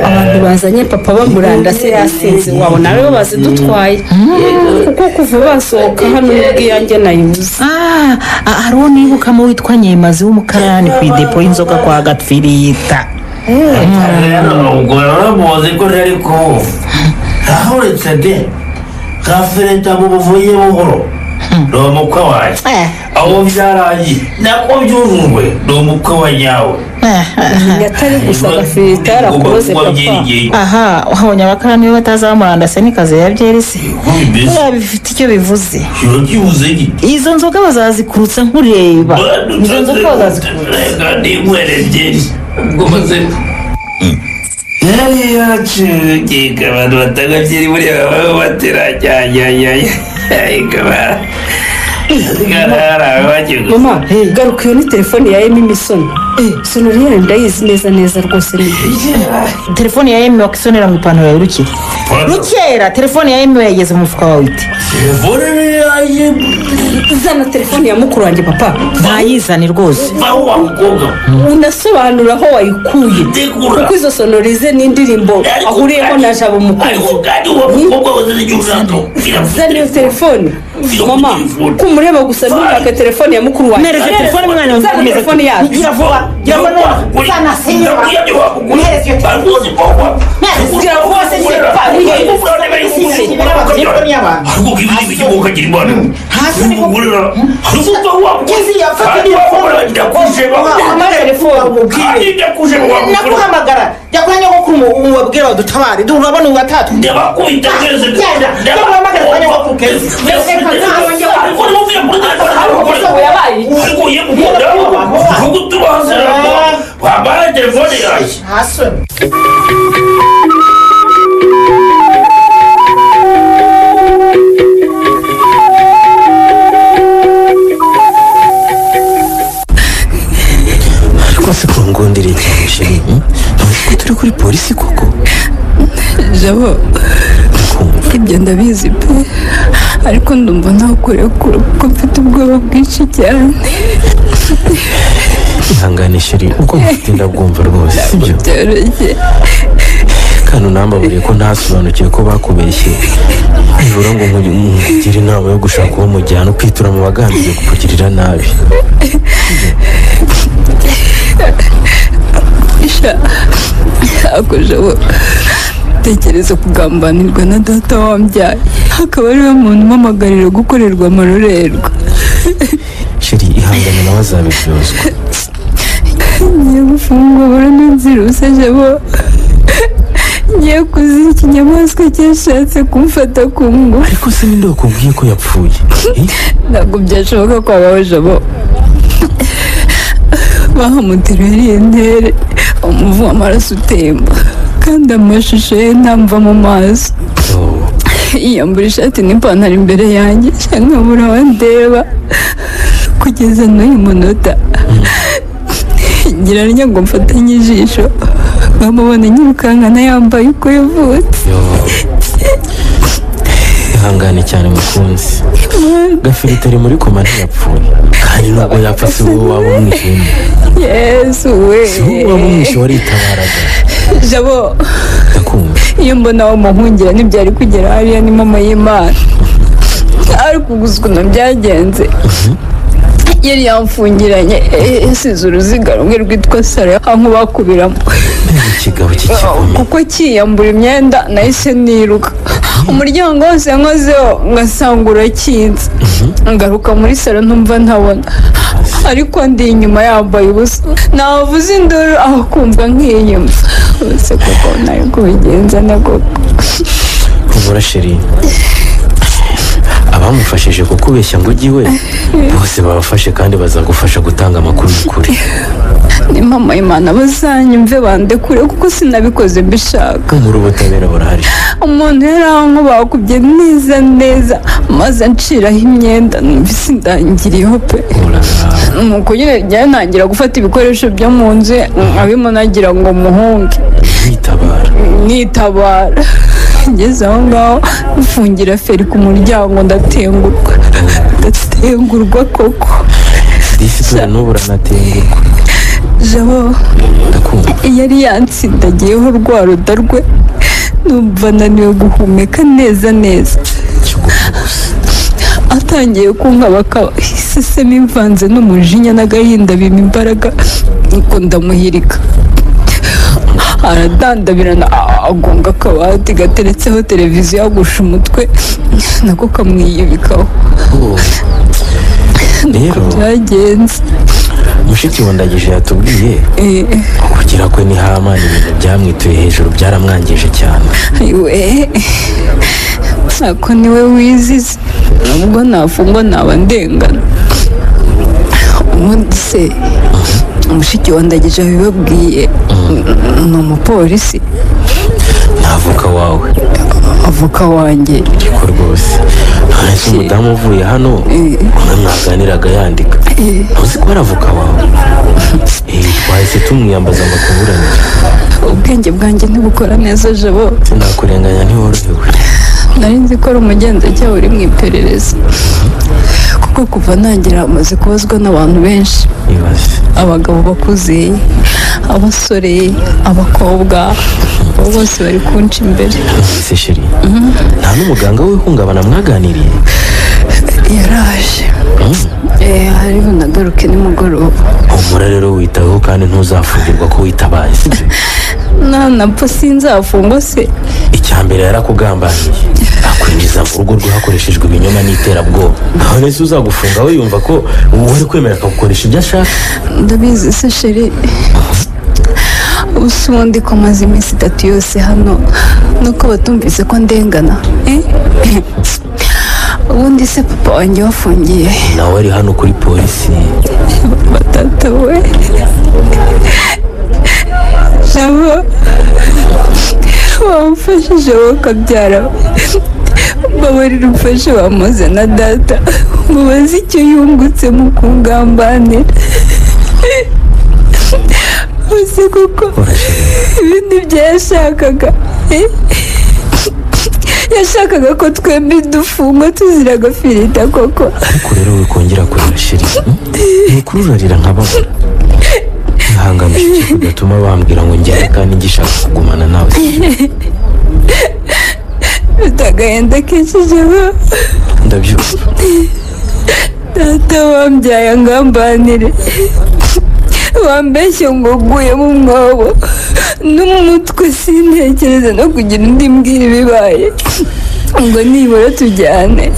Abantu bazanye papa bamuranda se yasinze, wabona aribo bazidutwaye, kuko kuva basohoka hano nibwo iyanjye nayibuze. Hari uwo nibukamo witwa Nyemazi w'umukarani ku idepo y'inzoga kwa Gapfirita. Ubwo rero muzi ko ntari kumva nahuretse de gafirita mu buvuye buhoro, ni umukwe wanjye. Aho byarangiye nako byujujwe, ni umukwe wa nyawe. Atari gusa Gafirita yarakuroze papa. Aha wabonye abakarani be bataza bamurandase n'ikazi ya byeri se buriya bifite icyo bivuze. Kibuze gite? Izo nzoga bazazikurutsa nkureba, izo nzoga bazazikurutsa. Reka ninywere byeri ubwo maze yari yacugeka abantu batanga byeri buriya baba batera cyanyanyanya ikaba Mama, garuka iyo ni telefone ya Emi Misoni. Sonori yayo ndayizi neza neza rwose ni. Telefone ya Emi wakisonera mu ipantaro yawe Rukera. Rukera, telefone ya Emi yageze mu mufuka wawe ite? Telefone yanjye. Zana telefone ya mukuru wanjye papa. Ntayizane rwose. Unasobanura aho wayikuye. Kuko izo sonorize n'indirimbo ahuriyemo na Jabo mukunzi. Zana iyo telefone. Mama, kumureba gusa ntushake telefone ya mukuru wanjye. Nereze telefone mwana wanjye. Zana telefone yacu. Gira vuba. Gira vuba. Zana senyora. Nereze iyo telefone. Gira vuba se. Nakuhamagara jya kwa nyogokuru umubwira badutabare urabona ubu batatu ndaguhamagara kwa nyogokuru keza. Rwose kungundiriye cyane sheri, ntuzi ko turi kuri polisi koko? Jabo, ibyo ndabizi pe, ariko ndumva ntakurekura kuko mfite ubwoba bwinshi cyane. Ihangane sheri, ubwo mfite ndabwumva rwose, sibyo? Byoroshye. Kandi unambaburiye ko ntasobanukiwe ko bakubeshye, nibura ngo nkugire inama yo gushaka uwo mujyana ukitura mu bagambiriye kukugirira nabi. Sha, ako Jabo, tekereza kugambanirwa na data wambyaye, akaba ariwe muntu umpamagarira gukorerwa amarorerwa. Sheri, ihangane nawe azabiryozwa. Ngiye gufungwa burundu nzira ubusa Jabo. Ngiye kuzira ikinyamaswa cyashatse kumfata ku ngufu. Ariko se ninde wakubwiye ko yapfuye? Ntabwo byashoboka ko habaho Jabo. Bahamuteruye iriya ntere, umuvu w'amaraso utemba, kandi amashusho ye ntamva mu maso. Yiyambura ishati n'ipantaro imbere yanjye, nkabura aho ndeba kugeza n'uyu munota. Ngira ntya ngo mfatanye ijisho, nkamubona nyirukankana yambaye uko yavutse. Ihangane cyane mukunzi. Gafirita ari muri koma ntiyapfuye, kandi nubwo yapfa si wowe waba umwishe. Yesu we, si wowe waba umwishe waritabaraga. Jabo, ndakumva. Iyo mbona aho muhungira ntibyari kugera hariya ni mama y'Imana. Ariko gusa ukuntu byagenze, yari yamfungiranye yasize uruziga rumwe rwitwa saro aho bakubiramo. Ikigabo cy'ikigome. Kuko kiyambura imyenda nahise niruka. Umuryango wose nkozeho ngasanga urakinze. Ngaruka muri salo ntumva ntabona, ariko ndi inyuma yambaye ubusa. Navuze induru aho kumva nkiyumva. Uretse koko nari kubigenza na koko. Humura sheri, abamufashije kukubeshya ngo ujye iwe bose babafashe kandi bazagufasha gutanga amakuru y'ukuri. Ni mama Imana bazanyumve bandekure kuko sinabikoze mbishaka. Muri ubutabera burahari. Umuntu yari aho bakubye neza neza maze anciraho imyenda numvise indangiriyeho pe. Nuko nyine njya ntangira gufata ibikoresho byo mu nzu nkabimo nagira ngo muhunge. Nitabara. Ngeze aho ngaho mfungira feri ku muryango ndatengurwa. Ndatengurwa koko. Disi tura n'ubu uranatengurwa. Jabo, yari yantsindagiyeho rwa ruda rwe, numva naniwe guhumeka neza neza. Atangiye kunkabakaba isesemi imvanze n'umujinya n'agahinda bimpa imbaraga, nuko ndamuhirika. Aradandabirana agonga akabati gateretseho televiziyo agusha umutwe, nako kamwiyubikaho. Rero byagenze. Mushiki wa Ndagije yatubwiye kugira kwe ni hamana ibintu byamwituye hejuru byaramwangije cyane. We, ako niwe wizize, nubwo nafungwa naba ndengana. Ubundi se mushiki wa Ndagije abibabwiye ni umupolisi? Ntavuka wawe. Avoka wanjye. Ariko rwose none se umudamu uvuye hano umwe mwaganiraga yandika, ntuzi ko ari avoka wawe? Twahise tumwiyambaza ngo akuburanire. Ubwenge bwanjye ntibukora neza Jabo. Sinakurenganya, ntiworohewe. Nari nzi ko ari umugenzacyaha uri mu iperereza, kuko kuva ntangira amaze kubazwa n'abantu benshi, abagabo bakuze, abasore, abakobwa, abo bose bari kunca imbere. Ese sheri, nta n'umuganga w'ihungabana mwaganiriye? Yaraje, hari bunagaruke nimugoroba. Humura rero, witaweho kandi ntuzafungirwa ko witabaye, sibyo? Nanapfa sinzafungwa se? Icya mbere yarakugambaniye, akwinjiza mu rugo rwe hakoreshejwe ibinyoma n'iterabwoba. None se uzagufunga we yumva ko wari kwemera akagukoresha ibyo ashaka? Ndabizi se sheri, ubu ubundi ko maze iminsi 3 yose hano nuko batumvise ko ndengana. Ubundi se papa wanjye wafungiye? Nawe ari hano kuri polisi. Batata we, nabo wamfashije wowe ukabyara, mbabarira umfashe wamuze na data, mubaze icyo yungutse mu kungambanira. Uzi kuko ibindi byo yashakaga, yashakaga ko twembi dufungwa tuzira agafirita koko. Ariko rero wikongera kurira sheri, ni ukuri urarira nkababara. Ihangane bigatuma bambwira ngo ngende kandi ngishaka kugumana nawe. Mfite agahinda kenshi Jabo. Ndabyumva. Data wambyaye angambanire, wambeshye ngo nguye mu mwobo no mu mutwe, sintekereza no kugira undi mbwira ibibaye ngo nibura tujyane.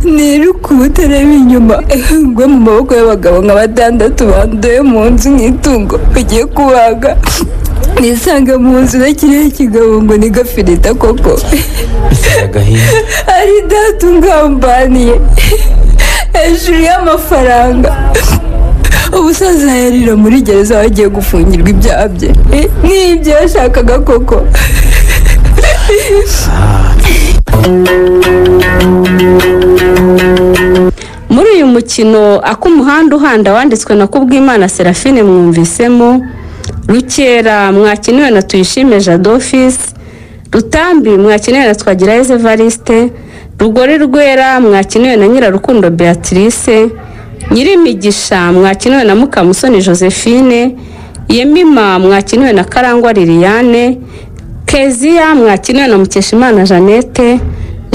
Niruka ubutareba inyuma ngwe mu maboko y'abagabo nka 6 banduye mu nzu nk'itungo bagiye kubaga, nisange mu nzu na kiriya kigabo ngo ni gafirita koko. Ari data ungambaniye hejuru y'amafaranga. Ubusaza yarira muri gereza wagiye gufungirwa ibyaha bye n'ibyo yashakaga koko. Muri uyu mukino Ak'umuhanda uhanda wanditswe na Kubwimana Serafine, mwumvisemo Rukera mwakiniwe na Tuyishime Jadofisi, Rutambi mwakiniwe na Twagirayezu Evariste, Rugori Rwera mwakiniwe na Nyirarukundo Beatrice, Nyirimigisha mwakiniwe na Mukamusoni Josephine, Yemima mwakiniwe na Karangwa Liliane, Keziya mwakiniwe na Mukeshimana Jeannette,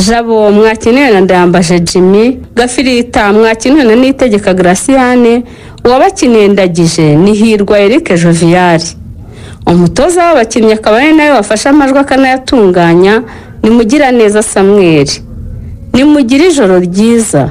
Jabo mwakiniwe na Ndayambaje Jimmy, Gafirita mwakiniwe na Niyitegeka Graciane, uwabakiniye Ndagije ni Hirwa Eric Jovial. Umutoza w'abakinnyi akaba ari nawe wafashe amajwi akanayatunganya ni Mugiraneza Samuel. Nimugire ijoro ryiza.